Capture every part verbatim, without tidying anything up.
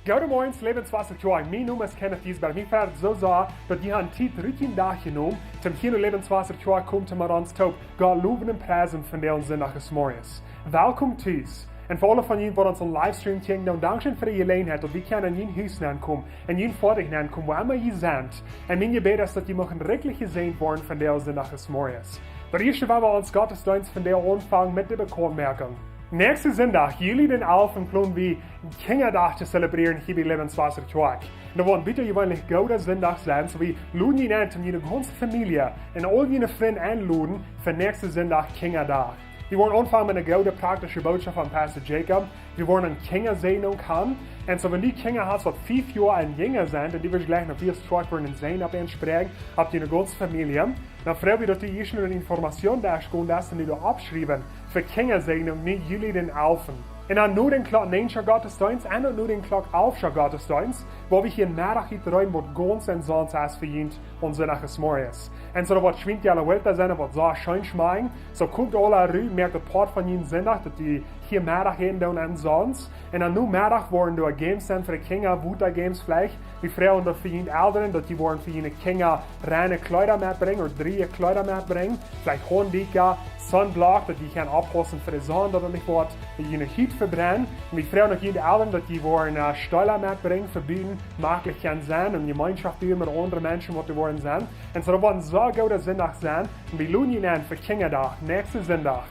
Goodemorjes, Lebenswasser Kjoakj. Mien Nomen es Kenneth Giesbrecht. Mie freit soo sea, daut jie haben Tiet rut äwa dän Dach jenomen, om hia no Lebenswasser Kjoakj to komen, om met ons toop Gott lowen un priesen vondoag Sindach zemorjes. Welkom tus. Un fa aule von junt, waut ons opp Livestream kjikjen, dan dankscheen fa de Jeläajenheit, daut wie kjennen en jun Hus nenkomen, en jun Foatich nenkomen, wua emma jie sent. Un mien Jebäd es, daut jie moagen rikjlich jesäajent woaren vondoag Sindach zemorjes. Oba ieescht well wie onsen Gottesdeenst vondoag aunfangen met de Bekauntmoakjunk. Näakjsten Sindach, Juli dän alften, plon wie Kjinjadach to zelebrieren hia bie Lebenswasser Kjoakj. Un daut woat een butajeweenlich gooda Sindach sennen, soo wie loden junt en, om june gaunze Famielje un aul june Frind enloden fa näakjsten Sindach Kjinjadach. Wie woaren aunfangen met eene goode praktische Botschaft von Pastor Jacob. Wie woaren eene Kjinjasäajnunk haben. Un soo, wan du Kjinja hast, waut fief Joa un jinja sent, un du west jlikj noch wieda stoakj woaren un säajnen opp äa Sproak, opp june gaunze Famielje, dan froag wie, daut du ieescht no de Informationsdesk gonen deist un die doa oppschriewen fa Kjinjasäajnunk no Juli dän alften. Un dan no dän Klock näajen Gottesdeenst un dan no dän Klock alf Gottesdeenst, woa wie hia Meddach utreeden, waut gaunz un sons es fa junt aum Sindach zemorjes. Un soo woat Schwienkeller Welt sennen, waut soo scheen schmakjen. Soo komt aule rut, moakt daut Poat von jun Sindach, daut jie hia Meddach äten doonen un sons. Un dan Nomeddach woaren doa Games sennen fa de Kjinja, Wota-Games veleicht. Wie froagen daut fa june Elren, daut jie woaren fa june Kjinja reine Kjleeda metbrinjen ooda dreeje Kjleeda metbrinjen. Veleicht Haundieekja, Sunblock, daut jie kjennen oppaussen fa de Sonn, daut et nich woat june Hut vebrennen. Un wie froagen uk june Elren, daut jie woaren, äh, Stäla metbrinjen, fa buten, maklich kjennen sennen, un Jemeenschoft haben met aundre Menschen, waut doa woaren sennen. Un soo woat een soo gooda Sindach sennen. Un wie loden junt en fa Kjinjadach, näakjsten Sindach.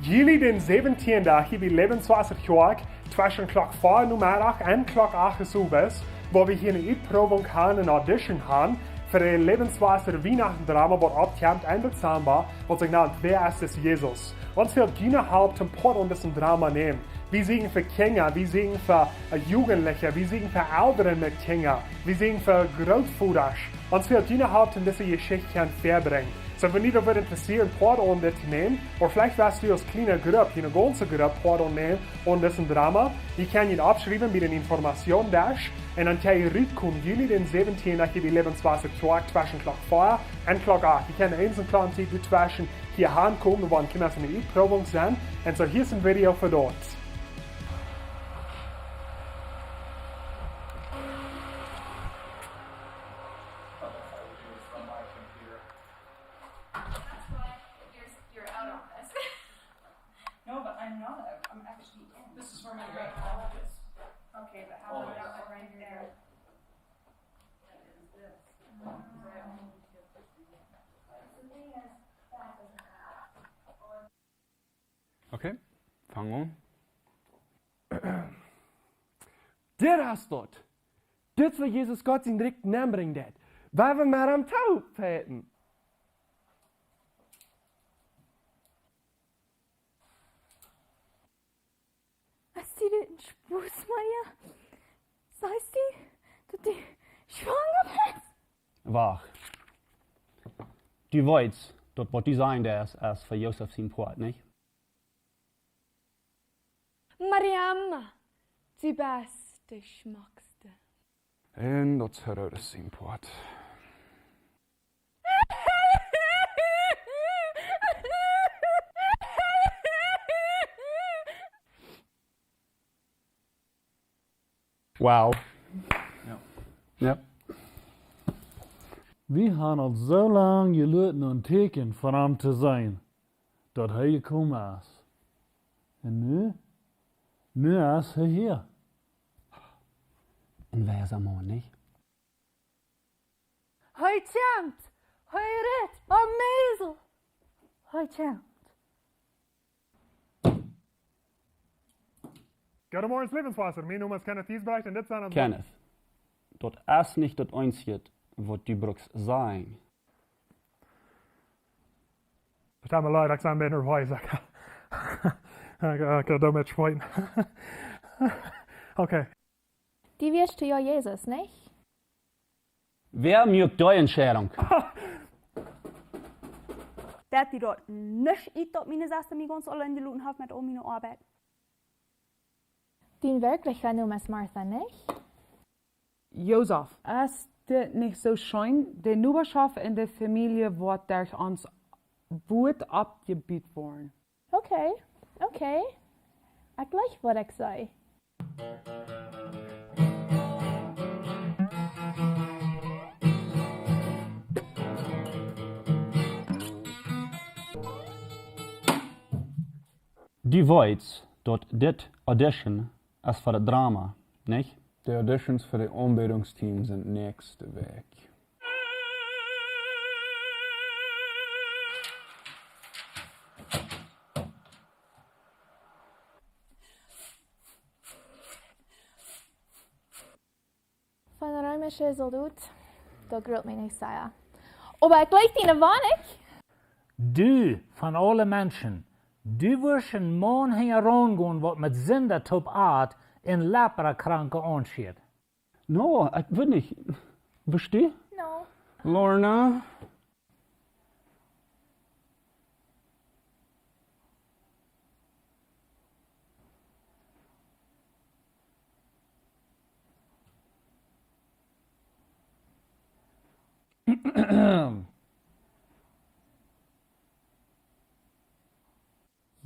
Juli dän säwentieenden, hia bie Lebenswasser Kjoakj, tweschen Klock vea Nomeddach un Klock acht zemorjes, woa wie hia eene Utprowunk haben, eene Audition haben, fa de Lebenswasser Wienachten Drama, waut oppkjemt en Dezamba, waut sikj nant Wer ist es Jesus? Ons fält june Help, om Poat aun disen Drama nämen. Wie sieekjen fa Kjinja, wie sieekjen fa, äh, Jugendliche, wie sieekjen fa Elren met Kjinja, wie sieekjen fa Grootvodasch. Ons fält june Help, om dise Jeschicht kjennen väabrinjen. Soo, wan die daut wudd interesseren, Poat aun dit to nämen, ooda veleicht west du aus kjliene Grupp, june gaunze Grupp Poat aun nämen aun disen Drama, jie kjennen junt oppschriewen bie dän Informationsdesk, un dan kjenn jie rutkomen, Juli dän säwentieenden, hia bie Lebenswasser Kjoakj, tweschen Klock vea un Klock acht. Jie kjennen eent un Klock tiet tweschen hia aunkomen, wan Kjinja en de Utprowunk sent. Un soo, hia es een Video fa daut. That's why you're, you're out on this. No, but I'm not. I'm actually in. This is for my great colleges. Okay, but how about that one right there? That is this. Okay, fang aun. Dit es daut. Dit es woo Jesus Gott sien Rikj nenbrinjen deit. Wan wie met am toop fajchten. Es dit een Spos, Maria? Sajchst du, daut du schwanga best? Wacht. Du weetst, daut waut du sajen deist, es fa Josef sien Poat, nich? Mariam, du best de schmockste. Un daut es Herodes sien Poat. Wow. Jo. Jo. Wie haben aul soo lang jeluat no een Tieekjen von am to seenen, daut hee jekomen es. Un nu? Nu es hee hia. Een wiesa Maun, nich? Hee kjemt! Hee rit opp een Esel! Hee kjemt! Goodemorjes, Lebenswasser. Mien Nomen es Kenneth Giesbrecht un dit sent... Kenneth, daut es nich daut eensje waut du brukst sajen. Daut tut mie leet, ekj sie een bät nerwees. Ekj, ekj, ekj doo met schweeten. Okay. Du wieescht jo Jesus, nich? Wäa moakt dee Entscheidunk? Daut deit daut nuscht ut, daut miene Sesta mie gaunz auleen jeloten haft met aul miene Oabeit. Dien werkjlicha Nomen es Martha, nich? Josef. Es dit nich soo scheen? De Nobarschoft un de Famielje woat derch ons Wuat oppjebut woaren. Okay, okay. Ekj jleich waut ekj see. Du weetst, daut dit Audition es fa daut Drama, nich? De Auditions fa de Aunbädungsteam sent näakjste Wäakj. Von de reemische Soldot, daut grult mie nich sea. Oba ekj jleich dee weinich. Du, von aule Menschen, du wurscht een Maun hinjaraun gonen, waut met Sinda toop at un Leprakranke aunschieet. No, ekj weet nich. Wurscht du? No. Lorna?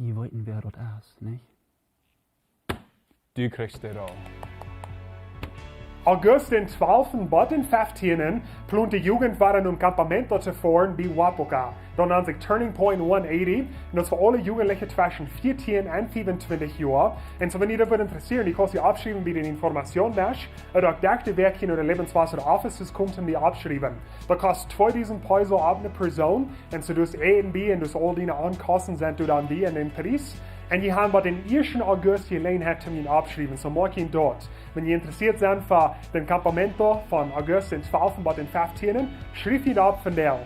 Jie weeten, wäa daut es, nich? Du kjrichst de Roll. August dän twalften bat dän feftienden plont de Jugent wada nom Campamento to foaren bie Wapoka. Daut nant sikj Turning Point one eighty. Un daut es fa aule Jugendliche tweschen vieetieen un fiefuntwintich Joa. Un soo, wan die daut wudd intressieren, du kaust die aufschriewen bie dän Informationsdesk. Ooda uk derch de Wäakj hia no de Lebenswasser Offices komen un die aufschriewen. Daut kost tweedusent Peso opp eene Persoon. Un soo, du hast Äten bie un du hast aul diene Onkosten sent du dan bie en dän Pries. Un jie haben bat dän ieeschten August Jeläajenheit toom junt aufschriewen. Soo moakt junt daut. Wan jie intressiert sent fa dän Campamento von August dän twalften bat dän feftienden, schrieft junt auf vondoag.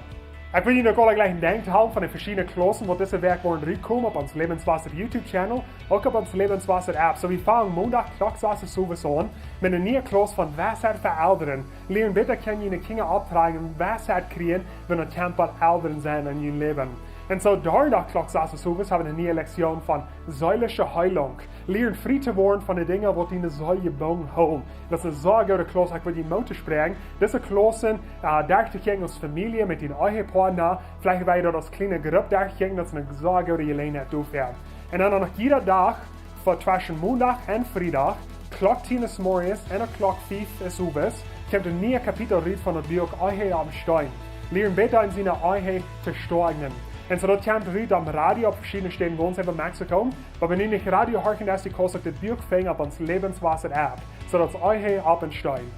Ekj well junt uk aule jlikj een Denkj hoolen von de veschiedne Klaussen, waut dise Wäakj woaren rutkomen opp ons Lebenswasser YouTube Channel, uk opp ons Lebenswasser App. Soo, wie fangen Mondach Klock sass Owes aun met eene niee Klauss von Weisheit fa Elren. Lieren bäta kjanen june Kjinja oppdroagen, Weisheit kjrieen, wan et kjemt bat Elren sennen en jun Läwen. Un soo, Donnadach Klock sass Owes haben wie eene niee Lektion von seelische Heilung. Lieren frie to woaren von de Dinja, waut die en de Seel jebungen hoolen. Daut es eene sea goode Klauss, ekj well die Moot toospräakjen. Dise Klaussen, äh, derch to kjikjen aus Famielje met dien Ehepartner, veleicht wea daut aus kjliene Grupp derch to kjikjen, daut es eene sea goode Jeläajenheit doafäa. Un dan noch jieda Dach, fa tweschen Mondach un Friedach, Klock tieen zemorjes un Klock fief zemorjes, kjemt een niee Kapitel rut von daut Buak Ehe aum Steen. Lieren bäta en siene Ehe to stoagnen. Un soo daut kjemt rut aum Radio opp veschiedne Städen gaunz äwa Mexiko. Oba wan du nich Radio horchen deist, kaust du uk daut Buak finjen opp ons Lebenswasser App. Soo daut es Ehe aum Steen.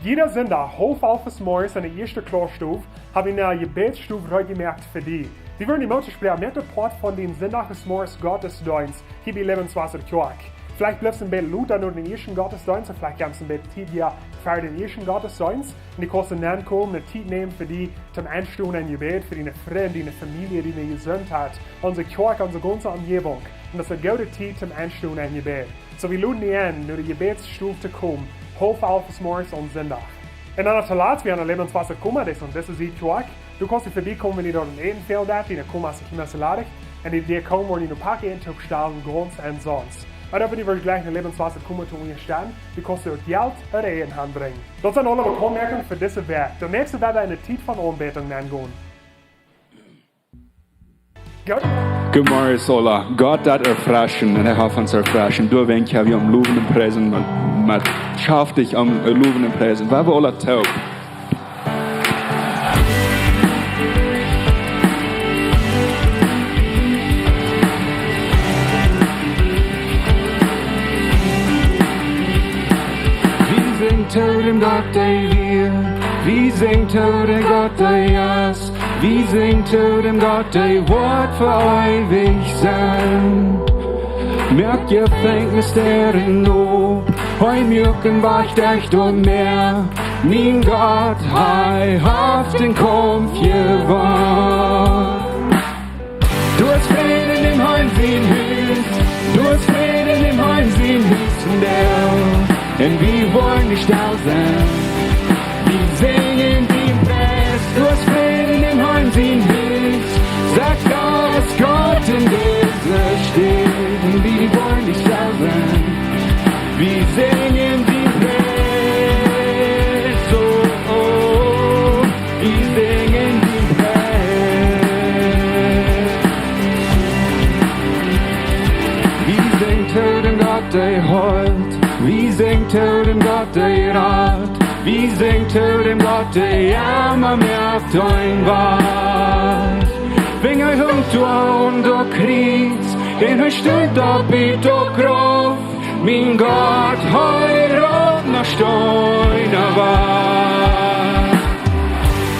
Jieda Sindach, haulf alf zemorjes en de ieeschte Klausstow, hab wie eene Jebädsstow reed jemoakt fa die. Wie wellen die Moot toospräakjen, moak daut Poat von dän Sindach zemorjes Gottesdeenst hia bie Lebenswasser Kjoakj. Veleicht blifst du een bät lota no dän ieeschten Gottesdeenst, ooda veleicht kjemst du een bät tiedja ver dän ieeschten Gottesdeenst. Un du kaust dan komen, eene Tiet nämen fa die toom Enstonen en Jebäd, fa diene Frind, diene Famielje, diene Jesuntheit, onse Kjoakj, onse gaunze Omjäwunk. Un daut es eene goode Tiet toom Enstonen en Jebäd. Soo, wie loden die en, no de Jebädsstow to komen, haulf alf zemorjes aum Sindach. Un dan noch toolatst, wie haben een Lebenswasser Koma, daut es aun dise Sied Kjoakj. Du kaust hia verbie komen, wan die doa een Äten fält, daut, dee Koma es nich mea soo ladich. Un dee, dee komen, woaren die een Poat Äten toopstalen, gaunz omsonst. Oba wan du west jlikj een Lebenswasser Koma to unjasteten, du kaust uk Jelt ooda Äten aunbrinjen. Daut sent aule Aunmoakjungen fa dise Wäakj. De näakjste woat eene Tiet von Aunbädunk aungonen. Goot. Good morning, Sola. Gott deit erfreschen un hee haft ons erfrescht. Doawäajen kjenn wie am lowen un priesen, met, met schaftich am lowen un priesen. Wie haben aule toop. Wie sinjen to däm Gott, dee läft. Wie sinjen to däm Gott, dee es. Wie sinjen to däm Gott, dee woat fa eewich sennen. Moakt Jefenkjnis Däaren op, hee muak een Wajch derch daut Mäa. Mien Gott, hee haft dän Kaumf jewonn. Doa es Fräd en däm Harn sien Hus, doa es Fräd en däm Harn sien Hus, un doa, un wie woaren nich stell sennen. Wie sinjen dien Pries, doa es Fräd en däm Harn sien Hus, sajcht Gott, es Gott en dise Städ, un wie woaren nich stell sennen. Wie sinjen dien Pries, oh, oh, wie sinjen dien Pries. Wie sinjen to däm Gott, dee heelt. Wie sinjen to däm Gott, dee rat. Wie sinjen to däm Gott, dee emma mea deenen woat. Wan hee hunk doa aun daut Kjriez, Dän hee stunt opp bie de Krauft, mien Gott, hee roopt no Steena wajch.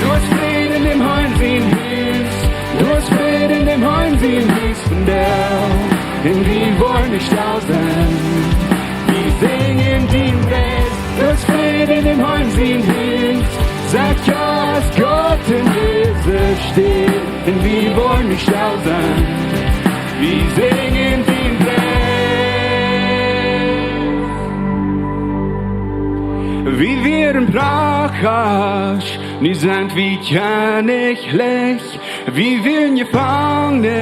Doa es Fräd en däm Harn sien Hus, doa es Fräd en däm Harn sien Hus vondoag. Un wie woaren nich stell sennen, wie sinjen dien Pries. Doa es Fräd en däm Harn sien Hus, sajcht: Jo, es Gott en dise Staut. Un wie woaren nich stell sennen, wie sinjen dien Pries. Wie wieren Prachasch, nu sent wie kjennichlich. Wie wieren Jefangne,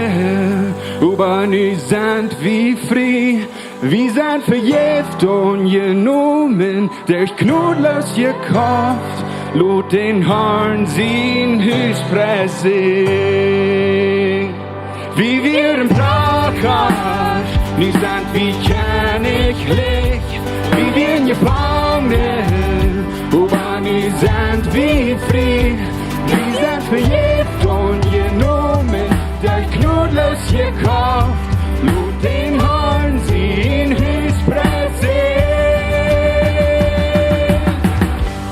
oba nu sent wie frie. Wie sent vejäft un jenomen, derch Jnod loos jekoft. Lot dän Harn sien Huspries sinjen. Wie wieren Prachasch, nu sent wie kjennichlich. Wie wieren Jefangne, oba nu sent wie frie. Wie sent vejäft un jenomen, derch Jnod loos jekoft. Lot dän Harn sien Huspries sinjen.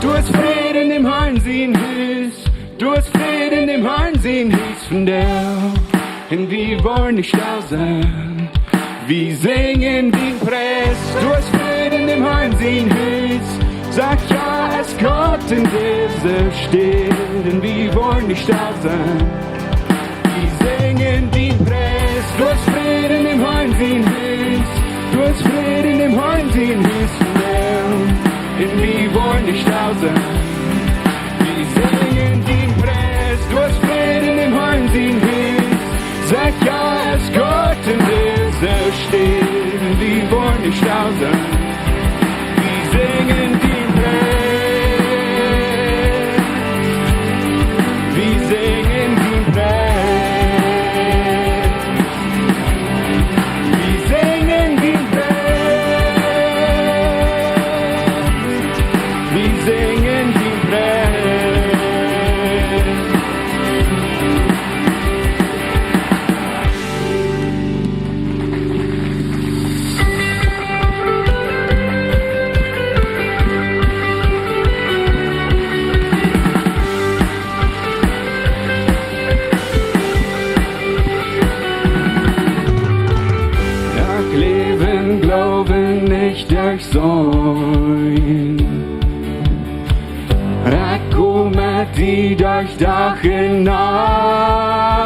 Doa es Fräd en däm Harn sien Hus, doa es Fräd en däm Harn sien Hus vondoag. Un wie woaren nich stell sennen, wie sinjen dien Pries. Doa es Fräd en däm Harn sien Hus, sajcht: Jo, es Gott en dise Staut. Un wie woaren nich stell sennen, wie sinjen dien Pries. Doa es Fräd en däm Harn sien Hus, doa es Fräd en däm Harn sien Hus vondoag. Un wie woaren nich stell sennen, wie sinjen dien Pries. Doa es Fräd en däm Harn sien Hus, sajcht: Jo, es Gott en dise Staut. Wie woaren nich stell sennen, wie sinjen dien Pries. Wie sinjen dien Pries. Wie sinjen dien Pries. Wie sinjen dien Pries. Ekj läw em Gloowen, nich derch seenen. Ekj go met die derch Dach un Nacht.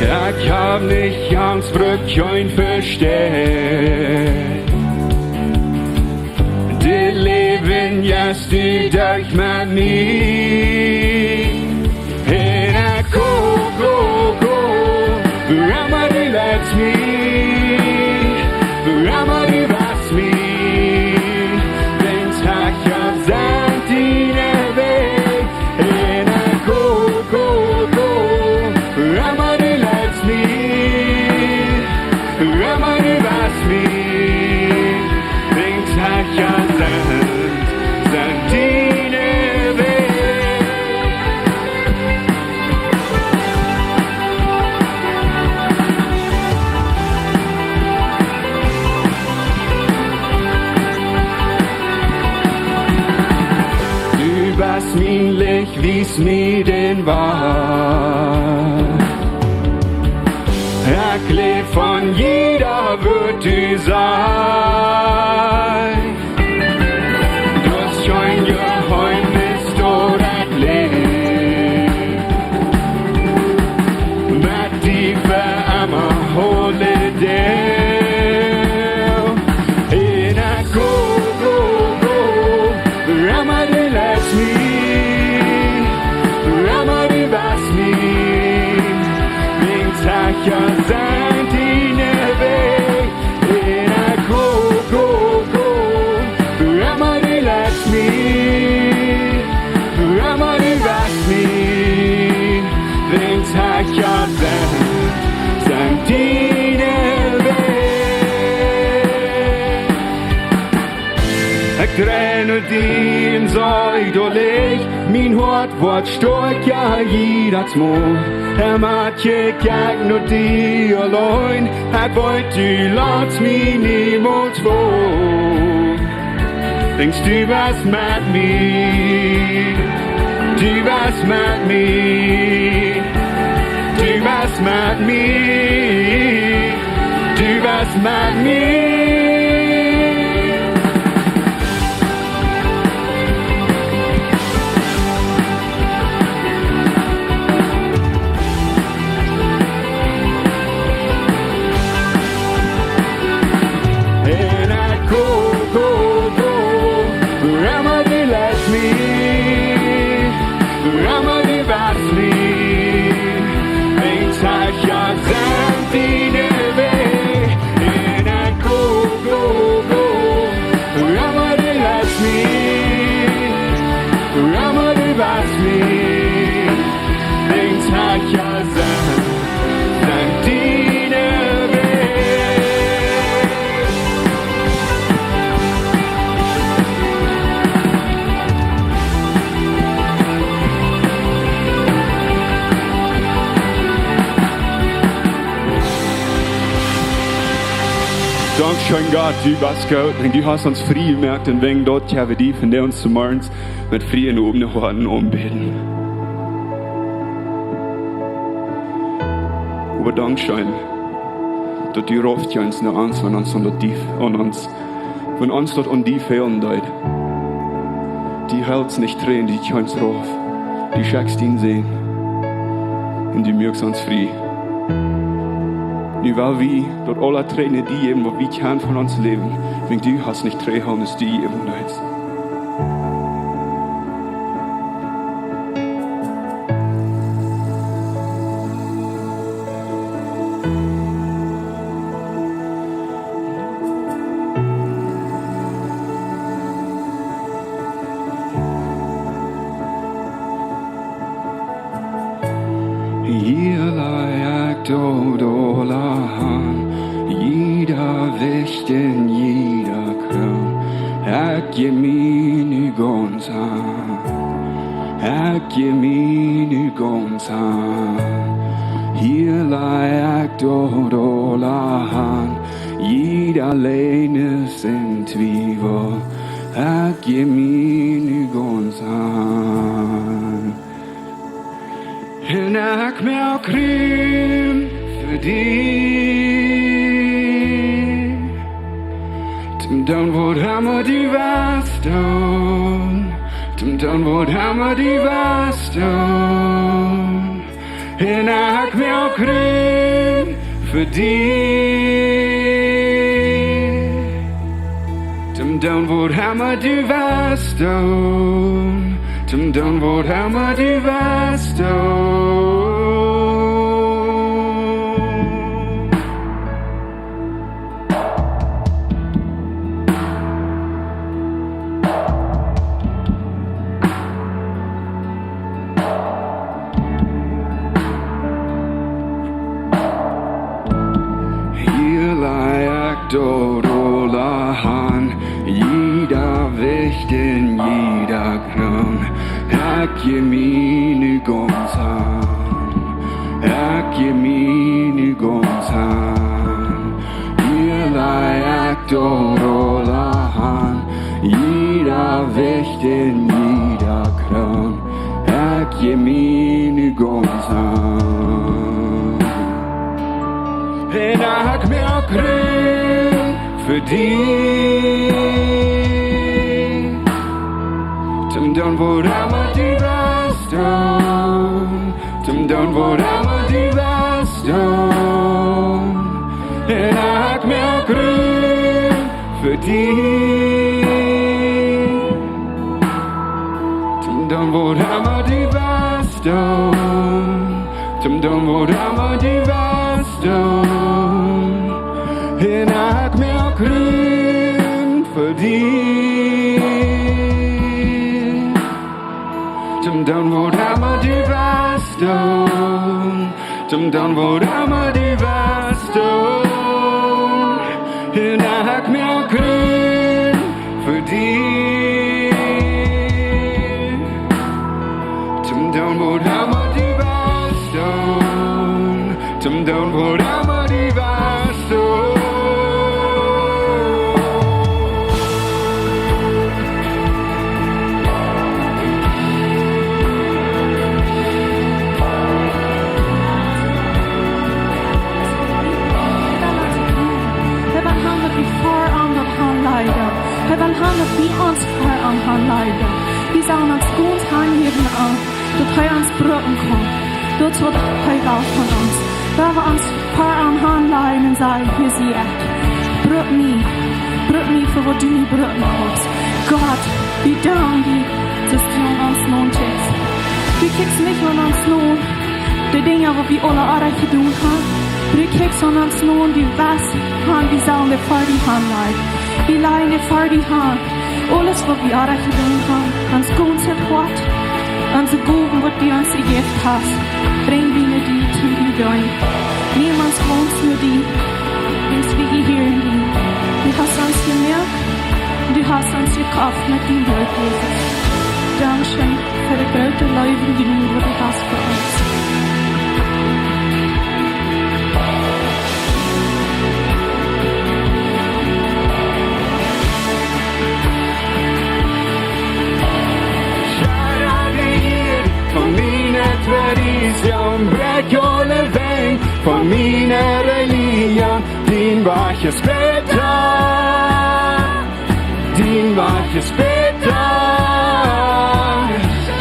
Ekj hab nich Angst, bruck kjeen Vestonen. Daut Läwen jeit du derch met mie. Un ekj go, go, go, wua emma du leitst mie, wua emma du wajchst mie, wiels ekj kjan sent diene Wäaj. Un ekj go, go, go, wua emma du leitst mie, wua emma du wajchst mie, wiels ekj kjan sent, sent diene Wäaj. Du best mien Licht, wiest mie dän Wajch. Ekj läw von jieda Wieed, du sajchst. Daut es kjeen Jeheemnis, daut ekj läw met die fa emma, holiday. Un ekj go, go, go, wua emma du leitst mie, wua emma du wajchst mie, wiels ekj kjan sent diene Wäaj. Un ekj go, go, go, wua emma du leitst mie, wua emma du wajchst mie, wiels ekj kjan sent, sent diene Wäaj. Ekj drej no die un saj: Doa licht, mien Hoat woat stoakja jiedatsmol. Emma kjikj ekj no die auleen, ekj weet, du latst mie niemols faul. Wiels du best met mie, du best met mie, du best met mie, du best met mie. En ekj go, go, go, wua emma du leitst mie, wua emma du wajchst mie, wiels ekj jo sent diene Wäaj. En ekj go, go, go, wua emma du leitst mie, wua emma du wajchst mie, wiels ekj jo sent, sent diene Wäaj. Dankscheen, Gott, du best goot. Un du hast ons frie jemoakt un wäajen daut kjenn wie die vondoag zemorjes met frie un opne Hoaten aunbäden. Oba dankscheen, daut du rauf kjemst no ons, wan ons aun daut die, aun ons, wan ons daut aun die fälen deed. Du helst nich trigj, du kjemst rauf. Du schekjst dienen Sän. Un du moakst ons frie. Nu well wie daut aula trigj no die jäwen, waut wie kjennen von ons Läwen. Wiels du hast nich trigjjehoolen, aus du jäwen deetst. Hia laj ekj daut aula han, jieda Wicht un jieda Kroon. Ekj jeff mie nu gaunz han, ekj jeff mie nu gaunz han. Hia laj ekj daut aula han, jieda Läajes un Twiewel. Ekj jeff mie nu gaunz han. Un ekj moak Rum fa die. Toom doonen waut emma du west doonen. Toom doonen waut emma du west doonen. Un ekj moak Rum fa die. Toom doonen waut emma du west doonen. Toom doonen waut emma du west doonen. Hia laj ekj daut aula han, jieda Wicht un jieda Kroon. Ekj jeff mie nu gaunz han, ekj jeff mie nu gaunz han. Hia laj ekj daut aula han, jieda Wicht un jieda Kroon. Ekj jeff mie nu gaunz han. Un ekj moak Rum fa die. Toom doonen waut emma du west doonen. Toom doonen waut emma du west doonen. Un ekj moak Rum fa die. Toom doonen waut emma du west doonen. Toom doonen waut emma du west doonen. Un ekj moak Rum fa die. Toom doonen waut emma du west doonen. Toom doonen waut emma du west doonen. Un ekj moak Rum fa die. Toom doonen waut emma du west doonen. Doonen waut emma du west doonen. Hee well han daut wie fa am daut han lajen. Hee well han daut wie ons fa am han lajen. Wie sellen ons gaunz hanjäwen aun daut hee ons brucken kaun. Daut es waut hee well von ons. Wan wie ons fa am han lajen un sajen: "Hia sie ekj. Bruck mie. Bruck mie fa waut du mie brucken kaust." Gott, wie danken die, daut du aun ons nodenkjst. Du kjikjst nich aun ons no de Dinja, waut wie aula oajch jedonen haben. Du kjikjst aun ons no, du weetst, Herr, wie sellen dee fa die han lajen. Wie lajen dee fa die han. Aules, waut wie oajch jedonen haben, ons gaunzet Hoat, onse Gowen, waut du ons jejäft hast, brinj wie no die to die doonen. Nämm ons gaunz no die, wiels wie jehieren die. Du hast ons jemoakt, du hast ons jekoft met dien Bloot, Jesus. Dankscheen fa de groote Leew un Jnod, waut du hast fa ons. Schara de Ieed von miene Tradition, bräakj aule Wenj von miene Religion. Dien Wajch es bäta, dien Wajch es bäta.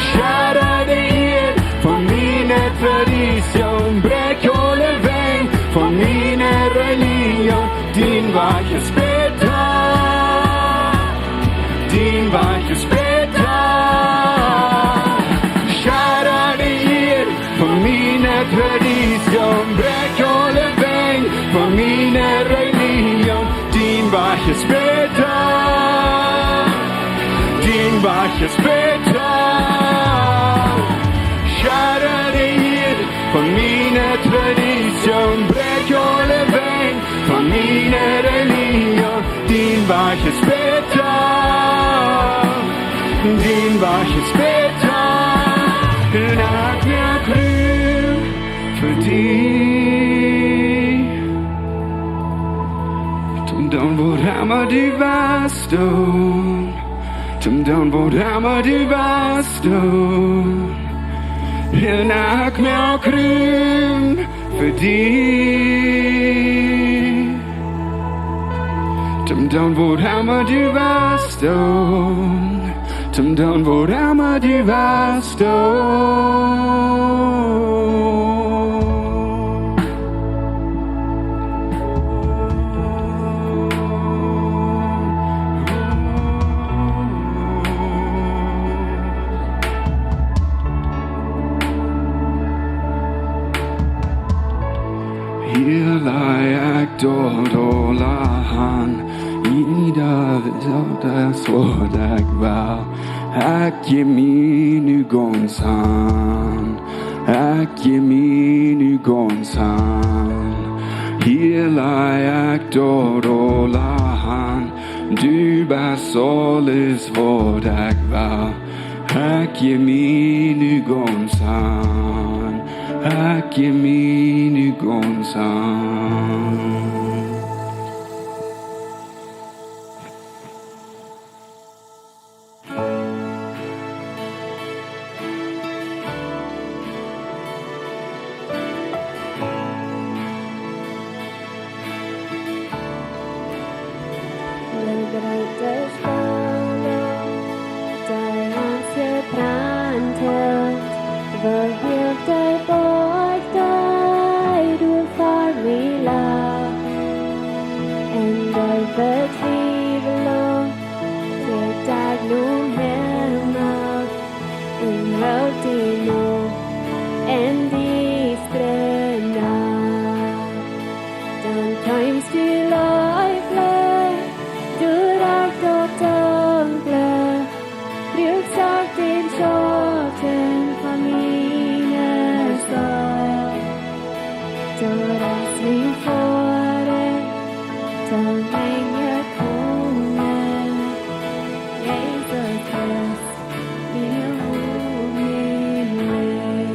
Schara de Ieed von miene Tradition, bräakj aule Wenj von miene Religion. Dien Wajch es bäta, dien Wajch es bäta. Schara de Ieed von miene Tradition, bräakj aule Wenj von miene Religion. Dien Wajch es bäta, dien Wajch es bäta. Schara de Ieed von miene Tradition, bräakj aule Wenj von miene Religion. Dien Wajch es bäta, dien Wajch es bäta. Un ekj moak Rum fa die. Toom doonen waut emma du west doonen. Toom doonen waut emma du west doonen. Un ekj moak Rum fa die. Toom doonen waut emma du west doonen. Toom doonen waut emma du west doonen. Hia laj ekj daut aula han, jiedet, daut es waut ekj well. Ekj jeef mie nu gaunz han, ekj jeef mie nu gaunz han. Hia laj ekj daut aula han, du best aules waut ekj well. Ekj jeef mie nu gaunz han, ekj jeef mie nu gaunz han. Dee brinjt de Spannunk, dee ons jebrannt haft, woo huach de Boajch, dee doa ver mie lach. Un dee Vetwiewlunk, dee deit nu Himmel, un hoolt die nu en diestre Nacht. Dan kjeemst du leeflich derch daut Dunkle, bruakst dän Schauten von miene Seel. Daut es mien Voarajcht, daut mien Jekomen, Jesus Christus. Mien Hoop, mien Läwen.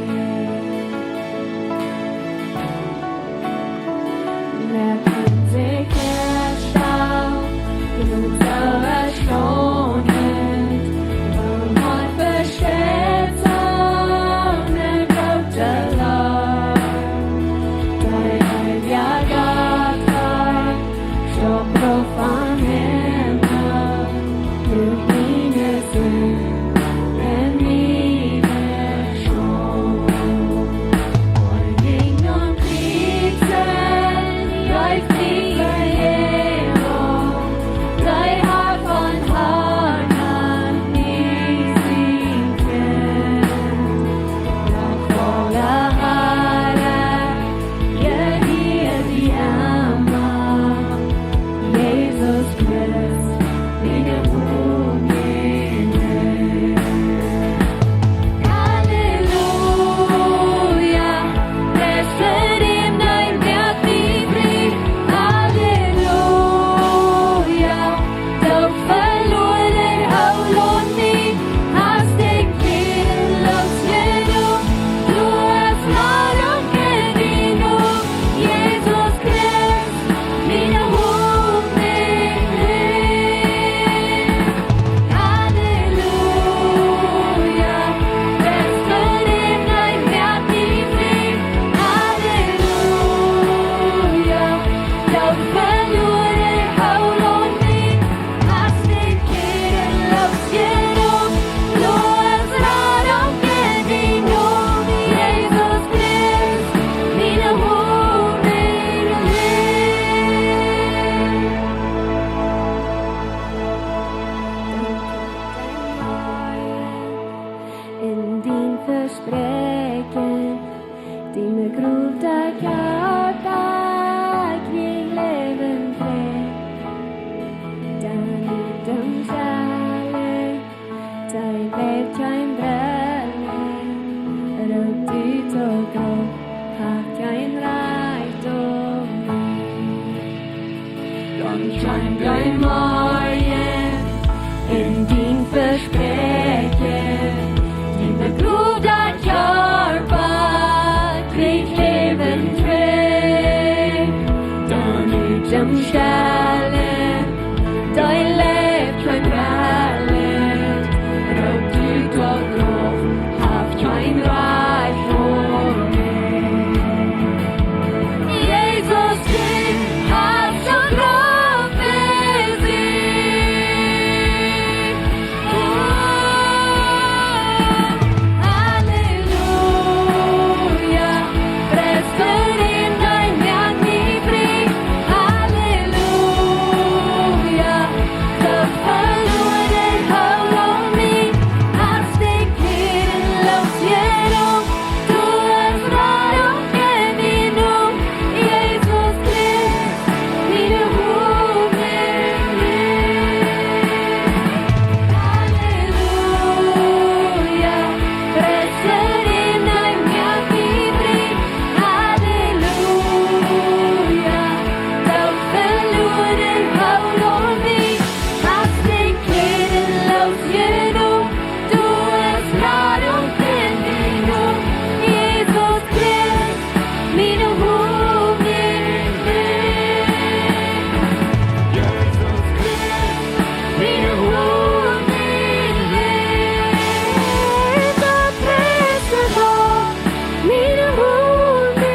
Scheen dee Morjen, en dien Vespräakjen, en de Gloow daut Joa bat kjrieech Läwen trigj. Dan ut däm Stellen, dee läft von Wellen, roopt ut daut Grauf, haft kjeen Rajcht fa mie. Jesus, du hast daut Grauf besiegt. Oh, Halleluja, Christus, dee mie frie. Halleluja, daut veloarne Hoop aun mie, hast du kjeenloos jenomen. Du hast Radunk en mie nomen, Jesus Christus, miene Hopninj. Halleluja, Christus, dee mie frie. Halleluja, daut veloarne Hoop aun mie, hast du kjeenloos jenomen. Du hast Radunk en mie nomen, Jesus Christus, miene Hopninj. Jesus Christus, miene Hopninj. Jesus Christus, miene Hopninj.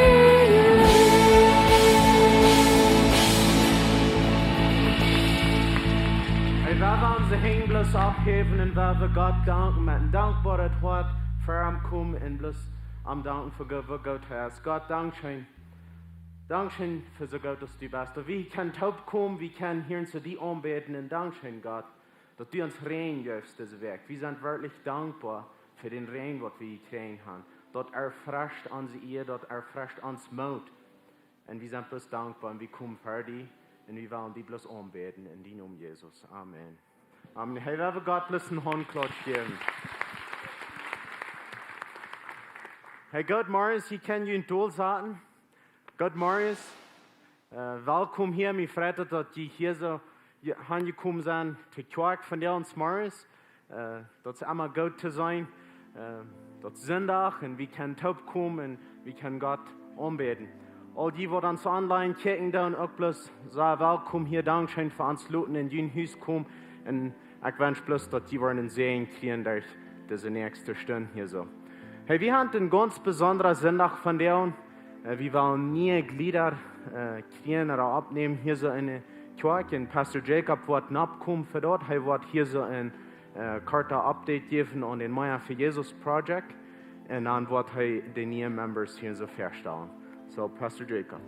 Hey, wan wie onse Henj bloos opphäwen un wan wie Gott danken met een dankboaret Hoat ver am komen un bloos am danken fa Gott, waut Gott es. Gott, dankscheen. Dankscheen fa soo goot aus du best. Daut wie kjennen toopkomen, wie kjennen hia soo die aunbäden un dankscheen, Gott, daut du ons Räajen jefst dise Wäakj. Wie sent werkjlich dankboa fa dän Räajen, waut wie jekjräajen haben. Daut erfrescht onse Ea, daut erfrescht ons Moot. Un wie sent bloos dankboa un wie komen ver die un wie wellen die bloos aunbäden en dien Nomen, Jesus. Amen. Amen. Hey, wie haben Gott bloos een Hauntklotsch jäwen. Hey, goodemorjes, jie kjennen junt dolsaten. Goodemorjes. Äh, welkom hia. Mie freit daut, daut jie hia soo je-, aunjekomen sent to Kjoakj vondoag zemorjes. Äh, daut es emma goot to sennen. Äh, daut es Sindach un wie kjennen toopkomen un wie kjennen Gott aunbäden. Aul dee, waut ons online kjikjen doonen, uk bloos sea welkom hia. Dankscheen fa ons loten en jun Hus komen. Un ekj wensch bloos, daut jie woaren een Säajen kjrieen derch dise näakjste Stund hia soo. Hey, wie haben een gaunz besondra Sindach vondoag. Äh, wie wellen niee Jlieda, äh, kjrieen ooda oppnämen hia soo en de Kjoakj. Un Pastor Jacob woat nokomen fa daut. Hee woat hia soo een, äh, korta Update jäwen aun dän Meier fa Jesus Project. Un dan woat hee de niee Members hia soo väastalen. So, Pastor Jacob.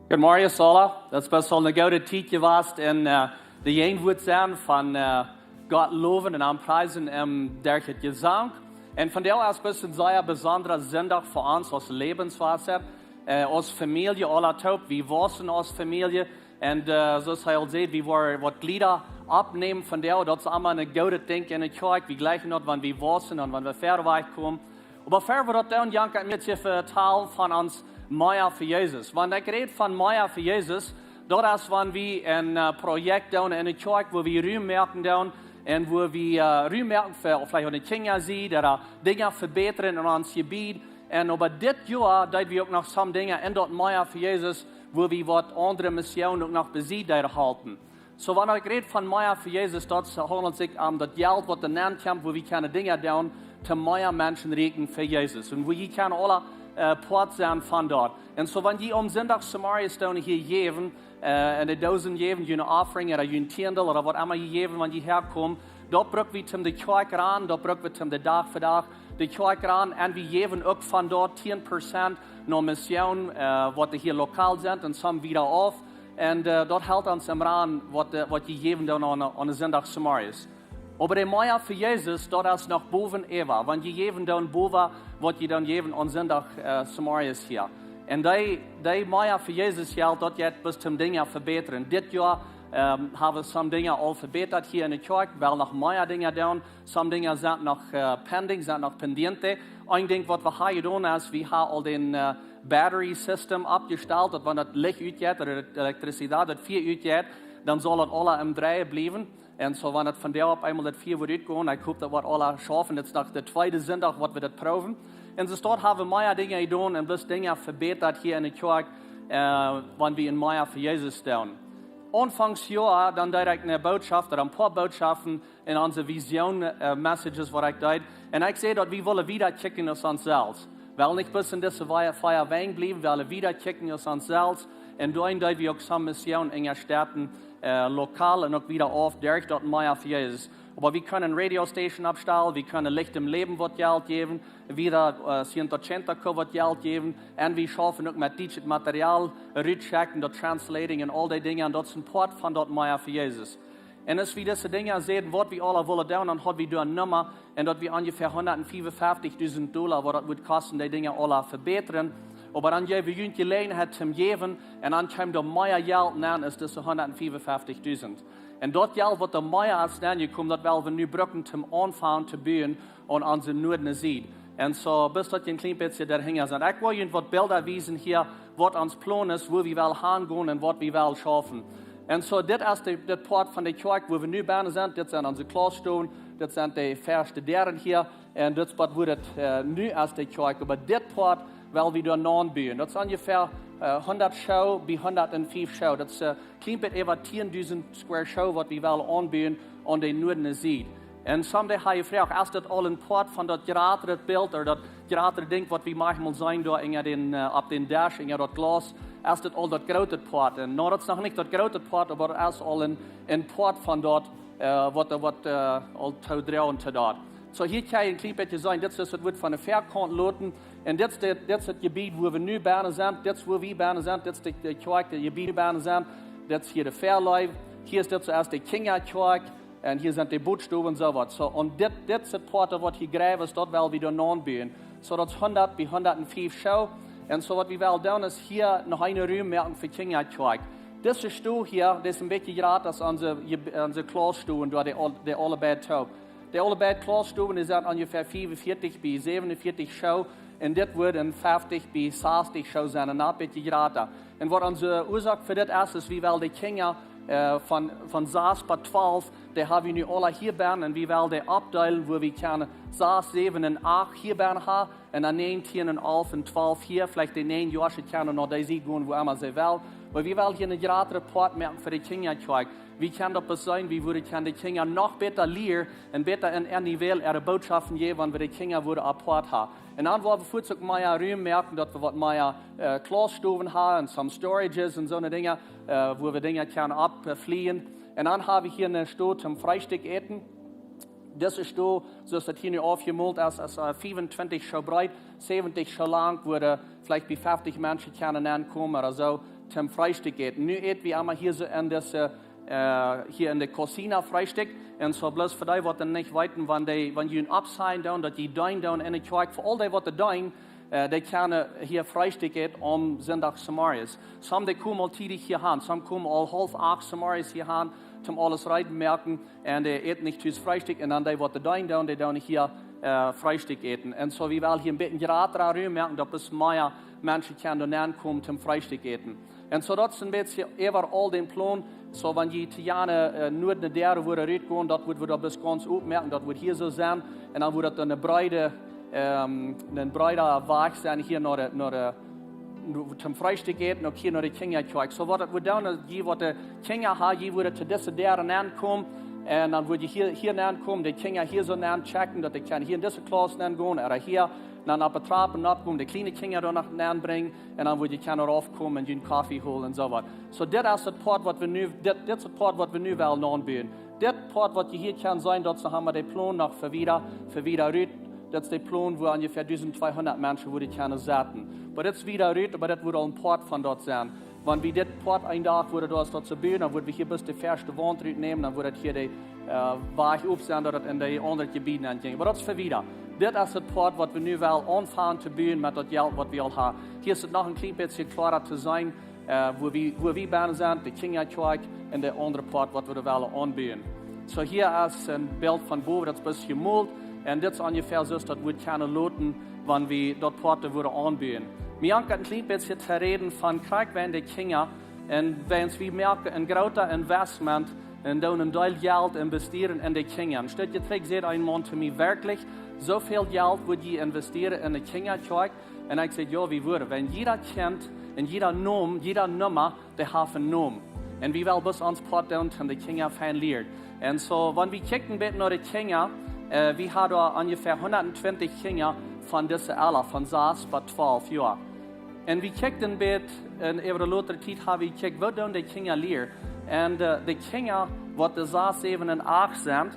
Goodemorjes aula. Daut es best aul eene goode Tiet jewast en, äh, de Jegenwoat sennen von, äh, Gott lowen un aunpriesen, ähm, derch daut Jesank. Un vondoag es best een sea besondra Sindach fa ons aus Lebenswasser, äh, aus Famielje aula toop. Wie wausen aus Famielje. Un, äh, soo aus hee aul säd, wie woaren waut Jlieda oppnämen vondoag. Daut es emma een goodet Dinkj en de Kjoakj. Wie jlikjen daut, wan wie wausen un wan wie wieda wajchkomen. Oba ver wie daut doonen, jank ekj mie to vetalen von ons Meier fa Jesus. Wan ekj räd von Meier fa Jesus, daut es wan wie een, äh, Projekt doonen en de Kjoakj, wua wie Rum moaken doonen un wua wie, äh, Rum moaken fa veleicht aun de Kjinja sied ooda Dinja vebätren en ons Jebied. Un oba dit Joa deeden wie uk noch some Dinja en daut Meier fa Jesus, wua wie waut aundre Missionen uk noch bie sied deeden halpen. So, wan ekj räd von Meier fa Jesus, daut haundelt sikj om daut Jelt, waut doa nenkjemt, wua wie kjennen Dinja doonen, toom mea Menschen rieekjen fa Jesus. Un wua jie kjennen aule, äh, Poat sennen von daut. Un so, wan jie aum Sindach zemorjes doonen hia jäwen, äh, en de Doosen jäwen, june Offering ooda jun Tiendel ooda waut emma jie jäwen, wan jie häakomen, daut bruck wie toom de Kjoakj rannen, daut bruck wie toom de Dach fa Dach de Kjoakj rannen. Un wie jäwen uk von daut tieen Prozent no Mission, äh, waut doa hia lokal sent un some wieda auf. Un, äh, daut helt ons em Rahmen, waut, äh, waut jie jäwen doonen aun, aun Sindach zemorjes. Oba de Meier fa Jesus, daut es noch bowen äwa, wan jie jäwen doonen bowen, waut jie doonen jäwen aun Sindach, äh, zemorjes hia. Un dee, dee Meier fa Jesus Jelt, daut jeit bie toom Dinja vebätren. Dit Joa, ähm, haben wie some Dinja aul vebätat hia en de Kjoakj, wellen noch mea Dinja doonen. Some Dinja sent noch, äh, pending, sent noch pendiente. Een Dinkj waut wie haben jedonen es, wie haben aul dän äh, battery system oppjestalt, daut wan daut Licht utjeit ooda de Elektrizitat, daut Fia utjeit, dan saul daut aula em Dreien bliewen. Un soo wan daut vondoag opp eemol daut Fia woat utgonen, ekj hop daut woat aula schaufen, dit es noch de tweede Sindach waut wie daut proowen. Un soo daut haben wie mea Dinja jedonen un bloos Dinja vebätat hia enne Kjoakj, äh, wan wie en mea fa Jesus doonen. Aunfangs Joa, dan deed ekj ne Bootschoft ooda een poa Bootschoften en onse Vision äh, messages waut ekj deed. Un ekj säd daut wie wellen wieda kjikjen aus ons selfst. Wie wellen nich bloos en dise Fia, Fia Wenj bliewen, wie wellen wieda kjikjen aus ons selfst. Un doa deed wie uk some Mission enjastäten, äh, lokal un uk wieda auf derch daut mea fa Jesus. Oba wie kjennen radio station oppstalen, wie kjennen Licht em Läwen waut Jelt jäwen, wieda äh, ciento ochenta K waut Jelt jäwen. Un wie schaufen uk met dietschet Material rutschekjen, daut translating un aul dee Dinja. Un daut es een poat von daut mea fa Jesus. Un aus wie dise Dinja säden, waut wie aula wullen doonen, dan haud wie doa ne Numma, un daut wia onjefäa hundatfiefunfeftich Dola, waut daut wudd kosten, dee Dinja aula vebätren. Oba dan jeef wie junt Jeläajenheit toom jäwen, un dan kjeem doa mea Jelt nenn aus dise hundatfiefunfeftich. Un daut Jelt waut doa mea es nenn jekomen, daut well wie nu brucken toom aunfangen to buen aun onse nuadne Sied. Un soo, bloos daut jie een kjlien bät doahinja sent. Ekj well junt waut Bilda wiesen hia, waut ons Plon es, wua wie wellen hangonen un waut wie wellen schaufen. Un soo, dit es de, dit poat von de Kjoakj, wua wie nu bennen sent. Dit sent onse Klausstowen, dit sent de ieeschte Däaren hia. Un dit es waut wie daut äh, nu aus de Kjoakj. Oba dit poat well wie doa aunbuen. Daut es onjefäa äh, hundat Schoo bie hundatfief Schoo. Daut es äh, kjlien bät äwa tiendusent square Schoo waut wie wellen aunbuen aun de nuadne Sied. Un some haben jefroacht, es daut aul een poat von daut jratre Bilt ooda daut jratre Dinkj waut wie maunchmol seenen doa enja dän, äh, opp dän Desch, enja daut Glaus, es daut aul daut groote Poat? Un no, daut es noch nich daut groote Poat, oba daut es aul een, een Poat von daut, äh, waut, waut äh, aul to droagen to daut. Soo, hia kjenn jie een kjlien bät seenen, dit es daut waut von de Väakaunt loten. Un dit es de, dit es daut Jebied wua wie nu bennen sent, dit es wua wie bennen sent, dit es de, de Kjoakj, daut Jebied bennen sent. Dit es hia de Väaleew, hia es dit soo aus de Kjinjakjoakj. Un hia sent de Bootstowen un soo waut. Soo, un dit, dit es daut poat waut hia jreef es, daut well wie doa aunbuen. Soo, daut es hundat bie hundatfief Schoo. Un soo waut wie wellen doonen es hia noch een Rum moaken fa Kjinjakjoakj. Dise Stow hia, dee es een bät jrata aus onse, onse Klausstowen, doa dee aul-, dee aule beid toop. Dee aule beid Klausstowen, dee sent onjefäa fiefunfeftich bie säwenunfeftich Schoo. Un dit wudd een feftich bie sastich Schoo sennen, een bät jrata. Un waut onse Uasoak fa dit es, es wie wellen de Kjinja äh, von, von sas bat twalf, dee haben wie nu aula hia bennen, un wie wellen dee oppdeelen, wua wie kjennen sas, säwen un acht hia bennen haben, un dan näajen, tieen un alf un twalf hia, veleicht de näajen Joa kjennen no dee Sied gonen, wua emma see wellen. Oba wie wellen hia een jratra Poat moaken fa de Kjinjakjoakj. Wie kjennen daut bloos seenen, wie wudden kjennen de Kjinja noch bäta lieren un bäta en, en äa Nivel äare Bootschoften jäwen, wan wie de Kjinja wudden apoat haben. Un dan woa wie fuaz uk mea Rum moaken, daut wie waut mea äh, Klausstowen haben un some storages un soone Dinja, äh, wua wie Dinja kjennen oppflieen. Un dan haben wie hia ne Stow toom Freestikj äten. Dise Stow, soo aus daut hia nu aufjemolt es, es äh, fiefuntwintich Schoo breet, säwentig Schoo lang, wua veleicht bie feftich Menschen kjennen aunkomen ooda soo, toom Freestikj äten. Nu äten wie emma hia soo en dise äh, hia en de Cocina Freestikj. Un soo bloos fa dee waut daut nich weeten, wan dee, wan jie een Upside doonen, daut jie deenen doonen en de Kjoakj, fa aul dee waut daut deenen, äh, dee kjennen hia Freestikj äten aum Sindach zemorjes. Some dee komen aul tiedich hia han, some komen aul haulf acht zemorjes hia han, toom aules reed moaken, un dee äten nich tus Freestikj, un dan dee waut daut deenen doonen, dee doonen hia äh, Freestikj äten. Un soo, wie wellen hia een bät jratra Rum moaken, daut bloos mea Menschen kjennen doa aunkomen toom Freestikj äten. Un soo, daut es een bät äwaraul dän Plon. Soo, wan jie to jane äh, nuadne Däa wudden rutgonen, daut wudd wie doa bloos gaunz opmoaken, daut wudd hia soo sennen. Un dan wudd daut eene breede, ähm, een breeda Wajch sennen hia no de, no de, no, toom Freestikj äten, uk hia no de Kjinjakjoakj. Soo waut daut wudd doonen, jie waut de Kjinja haben, jie wudden to dise Däa aunkomen. Un dan wudd jie hia, hia aunkomen, de Kjinja hia soo aunchecken, daut dee kjennen hia en dise Klauss aungonen, ooda hia, dan opp de Trapen oppkomen, de kjliene Kjinja doa noch aunbrinjen, un dan wudd jie kjennen raufkomen un junt Koffe holen un soo waut. Soo, dit es daut Poat waut wie nu, dit, dit es daut Poat waut wie nu wellen aunbuen. Dit Poat waut jie hia kjennen seenen, daut es, haben wie dän Plon noch fa wieda, fa wieda rut. Daut es de Plon, wua onjefäa dusent tweehundat Menschen wudden kjennen setten. Oba dit es wieda rut, oba dit wudd aul een Poat von daut sennen. Wan wie dit Poat een Dach wudden doa daut soo buen, dan wudden wie hia bloos de ieeschte Waunt rutnämen, dan wudd daut hia de äh, Wajch op sennen, daut et en de aundre Jebieden aunjinkj. Oba daut es fa wieda. Dit es daut Poat waut wie nu wellen aunfangen to buen met daut Jelt waut wie aul haben. Hia es et noch een kjlien bät kloara to seenen, äh, wua wie, wua wie bennen sent, de Kjinjakjoakj un de aundre Poat waut wie wellen aunbuen. Soo, hia es een Bilt von bowen, daut es bloos jemolt. Un dit es onjefäa soo aus daut wudd kjennen loten, wan wie daut Poat wudden aunbuen. Mie jankat een kjlien bät to räden von krakjt wäajen de Kjinja. Un wäajen wie moaken een grootet Investment un doonen een Deel Jelt investieren en de Kjinja. Een Stootje trigj säd een Maun to mie: "Werkjlich, soo väl Jelt wudd jie investieren en de Kjinjakjoakj?" Un ekj säd: "Jo, wie wudden, wäajen jieda Kjint un jieda Nomen, jieda Numma, dee haft een Nomen. Un wie wellen bloos ons Poat doonen, om de Kjinja fein lieren." Un soo, wan wie kjikjen een bät no de Kjinja, äh, wie haben doa onjefäa hundat twintich Kjinja von dise Ella, von sas bat twalf Joa. Un wie kjikjen een bät, un äwa de latste Tiet haben wie jekjikjt, woo doonen de Kjinja lieren. Un, äh, de Kjinja, waut de sas, säwen un acht sent,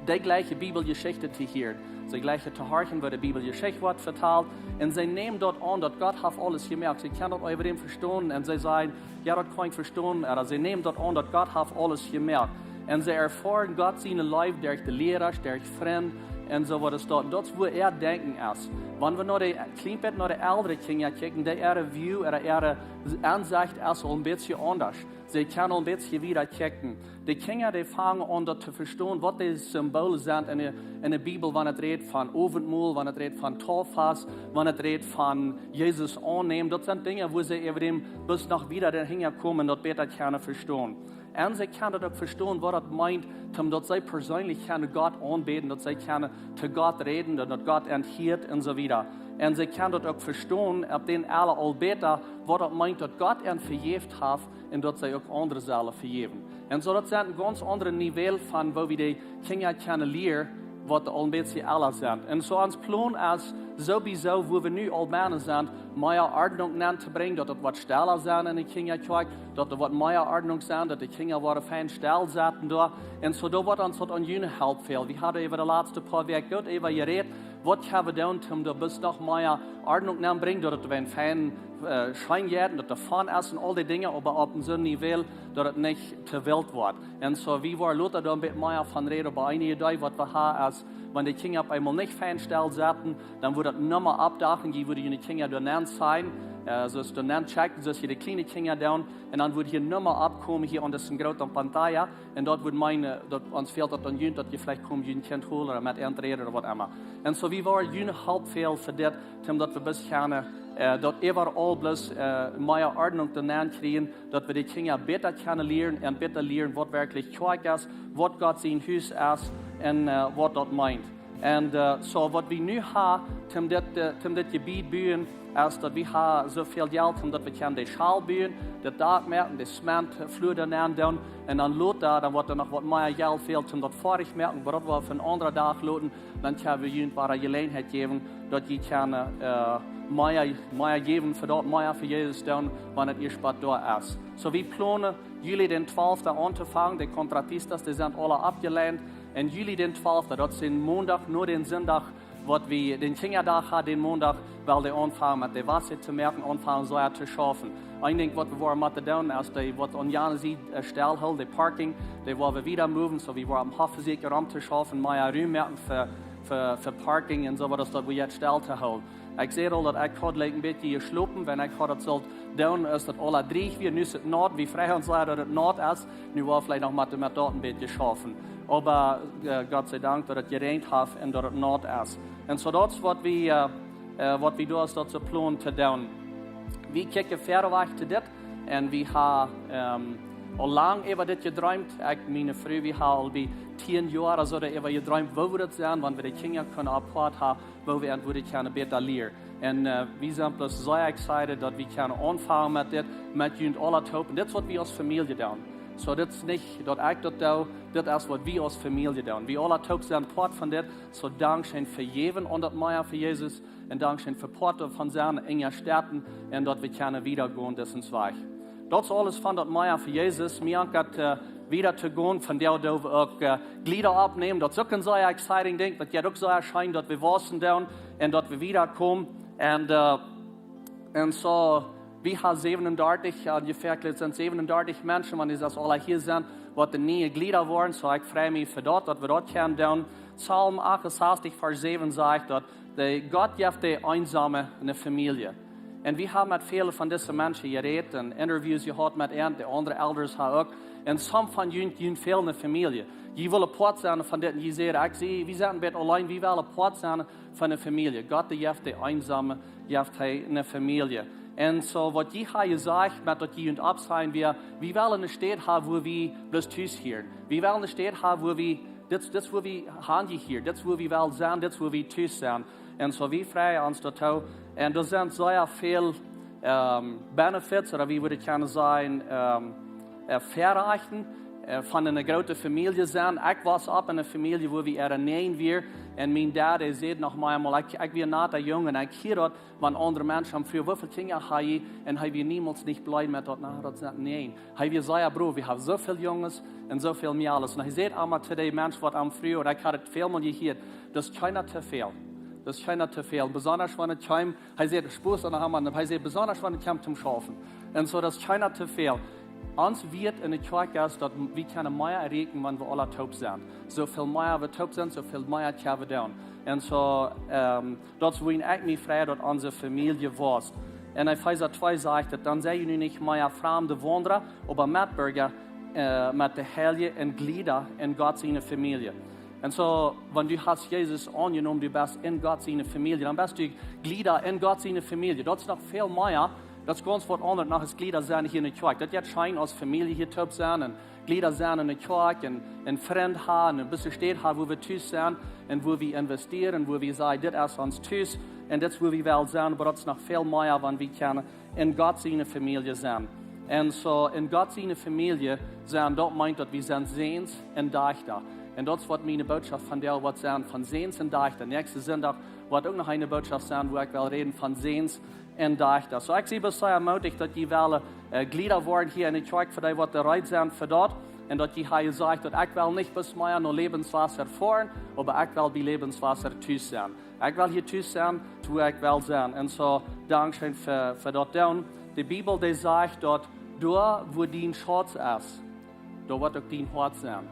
dee jlikjen Bibeljeschichten to hieren. See jlikjen to horchen, woo de Bibeljeschicht woat vetalt. Un see nämen daut aun, daut Gott haft aules jemoakt. See kjennen daut äwa däm vestonen. Un see sajen: "Jo, daut kaun ekj vestonen." Ooda see nämen daut aun, daut Gott haft aules jemoakt. Un see erfoaren Gott siene Leew derch de Liera, derch Frind un soo waut es daut. Un daut es, woo äa Denkjen es. Wan wie no de, kjlien bät no de eldre Kjinja kjikjen, dee äare View, ooda äare Aunsecht es aul een bät aundasch. See kjennen aul een bät wieda kjikjen. De Kjinja, dee fangen aun daut to vestonen, waut de Symbolen sent en de, en de Bibel, wan et rät von Owentmol, wan et rät von Tauffast, wan et rät von Jesus aunnämen. Daut sent Dinja, woo see äwa däm bloos noch wieda hinja komen, daut bäta kjennen vestonen. Un see kjennen daut uk vestonen, waut daut meent, om daut see perseenlich kjennen Gott aunbäden, daut see kjennen to Gott räden, daut, daut Gott an hieet un soo wieda. Un see kjennen daut uk vestonen, opp dän Ella aul bäta, waut daut meent, daut Gott an vejäft haft un daut see uk aundre sellen vejäwen. Un soo, daut sent een gaunz aundret Niveau von woo wie de Kjinja kjennen lieren, waut aul een bät ella sent. Un soo ons Plon es sowieso, woo wie nu aul bennen sent, mea Ordnunk nenn to brinjen, daut et waut stella sent en de Kjinjakjoakj, daut doa waut mea Ordnunk sent, daut de Kjinja woaren fein stell setten doa. Un soo, doa woat ons waut aun june Help fälen. Wie haben äwa de latste poa Wäakj goot äwa jerät, waut kjenn wie doonen, om doa bloos noch mea Ordnunk nenn brinjen, daut et een fein, äh, scheen jeit, daut doa fein es un aul dee Dinja, oba opp een soon Niveau, daut et nich to wilt woat. Un soo, wie woaren lota doa een bät mea von räden, oba eene Idee, waut wie haben, es, wan de Kjinja opp eemol nich fein stell setten, dan woat daut nochmol oppdachen, jie wudden june Kjinja doa nenn seenen, äh, soo aus doa nenn checken, soo aus jie de kjliene Kjinja doonen, un dan woat hia nochmol oppkomen, hia aun dise groote pantalla, un daut woat meenen, daut ons fält daut aun junt, daut jie veleicht komen jun Kjint holen ooda met an räden ooda waut emma. Un soo, wie woaren june Help fälen fa dit, om daut wie bloos kjennen, äh, daut äwaraul bloos, äh, mea Ordnunk doa nenn kjrieen, daut wie de Kjinja bäta kjennen lieren un bäta lieren, waut werkjlich Kjoakj es, waut Gott sien Hus es un, äh, waut daut meent. Un, äh, soo, waut wie nu haben, om dit, äh, om dit Jebied buen, es daut wie haben soo väl Jelt, om daut wie kjennen de School buen, daut Dak moaken, de Zementflua doa nenn doonen, un dan lota, dan woat doa noch waut mea Jelt fälen, om daut foadich moaken, oba daut woa wie fa een aundren Dach loten, dan kjenn wie junt wada Jeläajenheit jäwen, daut jie kjennen, äh, mea, mea jäwen fa daut, mea fa Jesus doonen, wan et ieescht waut doa es. Soo, wie plonen, Juli dän twalften auntofangen, de contratistas, dee sent aule aufjeleent, un Juli dän twalften, daut es een Mondach, no dän Sindach, waut wie dän Kjinjadach haben, dän Mondach, well dee aunfangen met de Wasa to moaken, aunfangen soo to schaufen. Een Dinkj, waut wie woaren motten doonen, es dee, waut aun jane Sied, äh, stell hoolen, de Parking, dee woa wie wieda moven, soo wie woaren opp Hoff secha rom to schaufen, mea Rum moaken fa, fa, fa Parking un soo waut, daut wie daut stell to hoolen. Ekj säd aul, daut ekj haud jlikj een bät jeschlopen, wan ekj haud daut sullt doonen, es daut aula dreech wia, nu es et naut, wie freien ons sea, daut et naut es, nu woa wie veleicht noch met, met daut een bät schaufen. Oba, äh, Gott sei Dank, daut et jeräajent haft un daut et naut es. Un soo daut es waut wie, äh, äh, waut wie doonen, es daut soo plonen to doonen. Wie kjikjen wieda wajch to dit un wie haben, ähm, aul lang äwa dit jedreemt. Ekj, miene Fru, wie haben aul bie tieen Joa soo doaräwa jedreemt, woo wie daut sennen, wan wie de Kjinja kjennen apoat haben, woo wie an wudden kjennen bäta lieren. Un, äh, wie sent bloos sea excited, daut wie kjennen aunfangen met dit, met junt aula toop. Un dit es waut wie aus Famielje doonen. Soo, dit es nich daut ekj daut doo, dit es waut wie aus Famielje doonen. Wie aula toop sent Poat von dit. Soo, dankscheen fa jäwen aun daut mea fa Jesus. Un dankscheen fa Poat von sennen, enja Stätten, un daut wie kjennen wieda gonen, dit es ons Wajch. Daut es aules von daut mea fa Jesus. Mie jankat, äh, wieda to gonen, von doa doo wie uk, äh, Jlieda oppnämen. Daut es uk een sea exciting Dinkj, daut jeit uk sea scheen, daut wie wausen doonen un daut wie wieda komen. Un, äh, un soo, wie haben säwenundartich, äh, onjefäa, et sent säwenundartich Menschen, wan dee aula hia sent, waut de niee Jlieda woaren. Soo, ekj frei mie fa daut, daut wie daut kjennen doonen. Psalm achtensastich, Varsch säwen sajcht daut, de Gott jeft de Eensome eene Famielje. Un wie haben met väle von dise Menschen jerät un Interviews jehaut met an, de aundre Elders haben uk. En sommje von junt, junt fält ne Famielje. Jie wellen Poat sennen von dit un jie sajen: "Ekj sie, wie sent een bät auleen, wie wellen Poat sennen von ne Famielje." Gott, dee jeft de Eensome, jeft hee ne Famielje. En soo waut jie ha jesajcht, met daut jie junt oppsajen, wie, wie wellen ne Städ haben, wua wie bloos tus hieren. Wie wellen ne Städ haben, wua wie, dit, dit es wua wie han jehieren, dit es wua wie wellen sennen, dit es wua wie tus sent. En soo wie freien ons doatoo. En doa sent sea väl, ähm, benefits, ooda wie wudden kjennen sajen, ähm, äh, Väarechten, äh, von ne groote Famielje sennen. Ekj wos opp en ne Famielje, wua wie äare näajen wieren. En mien Dad, dee säd noch mau emol, ekj, ekj wia noch een Jung, un ekj hieed daut, wan aundre Menschen am fruagen: "Woo väl Kjinja hab jie?" En hee wia niemols nich bleed met daut, na, daut sent näajen. Hee wia sea brow, wie haben soo väl Junges un soo väl Mejales. Un hee säd emma to dee Mensch, waut am fruach, un ekj haud et väl mol jehieet: "Daut es kjeena to väl. Daut es kjeena to väl." Besondasch wan et kjeem, hee säd, Spos aun de Hamann, hee säd, besondasch wan et kjemt toom Schaufen. En soo, daut es kjeena to väl. Ons Wieet en de Kjoakj es, daut wie kjennen mea erreichen, wan wie aula toop sent. Soo väl mea wie toop sent, soo väl mea kjenn wie doonen. En soo, ähm, daut es wuarom ekj mie frei, daut onse Famielje wos. En Efeesa twee sajcht et: "Dan sie jie nu nich mea framde Waundra, oba Metbirja, äh, met de Heilje un Jlieda en Gott siene Famielje." En soo, wan du hast Jesus aunjenomen, du best en Gott siene Famielje, dan best du Jlieda en Gott siene Famielje. Daut es noch väl mea, daut es gaunz waut aundret noch aus Jlieda sennen hia en de Kjoakj. Daut jeit scheen aus Famielje hia toop sennen, un Jlieda sennen en de Kjoakj, un, un Frind haben, un een bät Städ haben, wua wie tus sent, un wua wie investieren, wua wie sajen: "Dit es ons Tus, un dit es wua wie wellen sennen." Oba daut es noch väl mea, wan wie kjennen en Gott siene Famielje sennen. En soo, en Gott siene Famielje sennen, daut meent, daut wie sent Säns un Dajchta. En daut es waut miene Bootschoft vondoag woat sennen, von Säns un Dajchta. Näakjsten Sindach woat uk noch eene Bootschoft sennen, wua ekj well räden von Säns un Dajchta. Soo, ekj sie bloos sea mootich, daut jie wellen, äh, Jlieda woaren hia en de Kjoakj, fa dee, waut reed sent fa daut. En daut jie haben jesajcht, daut ekj well nich bloos mea no Lebenswasser foaren, oba ekj well bie Lebenswasser tus sennen. Ekj well hia tus sennen, wua ekj well sennen. En soo, dankscheen fa, fa daut doonen. De Bibel, dee sajcht, daut doa, wua dien Schauz es, doa woat uk dien Hoat sennen.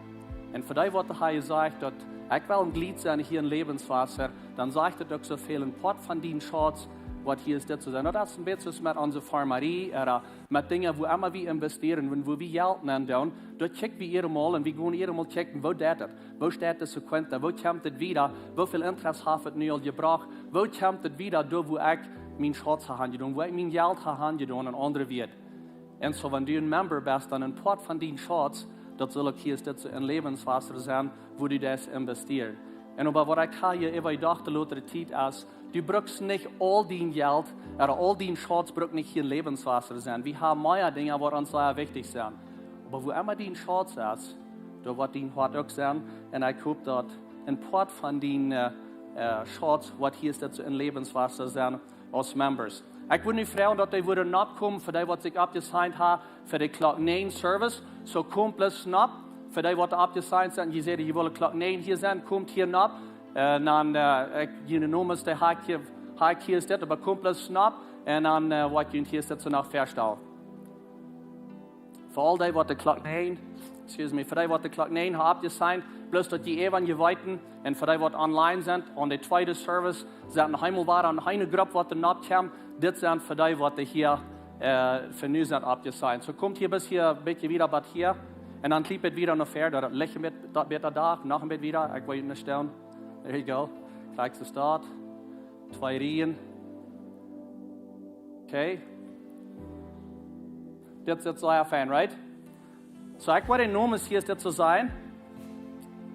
En fa dee, waut haben jesajcht, daut ekj well een Jlied sennen hia en Lebenswasser, dan sajcht et uk soo väl, een Poat von dien Schauz, waut hia es, dit to sennen. Daut es een bät soo aus met onse Farmarie, ooda met Dinja, wua emma wie investieren, wan, wua wie Jelt nenn doonen, doa kjikj wie emol un wie gonen emol kjikjen, woo deit et? Woo steit dise Quenta? Woo kjemt et wieda? Woo väl Interest haft et nu aul jebrocht? Woo kjemt et wieda, doa wua ekj mien Schauz han jedonen, wua ekj mien Jelt han jedonen, en aundre Wieed? En soo, wan du een Member best, dan een Poat von dien Schauz, daut saul uk hia es, dit to sennen, en Lebenswasser sennen, wua du daut investieren. En oba waut ekj hia äwa jedocht de latste Tiet es, du brukst nich aul dien Jelt, ooda aul dien Schauz brukt nich hia en Lebenswasser sennen. Wie haben mea Dinja, waut ons sea wichtich sent. Oba wua emma dien Schauz es, doa woat dien Hoat uk sennen. En ekj hop, daut een Poat von dien, äh, äh, Schauz woat hia es, dit to sennen, en Lebenswasser sennen aus Members. Ekj wudd nu froagen, daut jie wudden nopp komen, fa dee, waut sikj oppjesigned haben fa de Klock näajen Service. Soo, komt bloos nopp. Fa dee, waut oppjesigned sent, jie sajen, jie wellen Klock näajen hia sennen, komt hia nopp. Äh, dan, äh, ekj, june Nomes, dee hab ekj hia, hab ekj hia es dit, oba komt bloos nopp. En dan, äh, woa ekj junt hia es dit soo noch väastalen. Fa aul dee, waut de Klock näajen, excuse me, fa dee, waut de Klock näajen haben oppjesigned, bloos daut jie äwen jeweeten, en fa dee, waut online sent, aun de tweede Service, sent noch eemol wada aun eene Grupp, waut doa nopp kjemt, dit sent fa dee, waut hia, äh, fa nu sent oppjesigned. Soo, komt hia bat hia, een bät wieda bat hia, en dan kjlien bät wieda no väaren, daut et Licht een bät, daut bäta doa, noch een bät wieda, ekj well junt nich stonen. There you go. Kjikj, soo steit. Twee Riejen. Okay. Dit sitt sea fein, right? Soo, ekj woa de Nomes hia es dit soo sajen.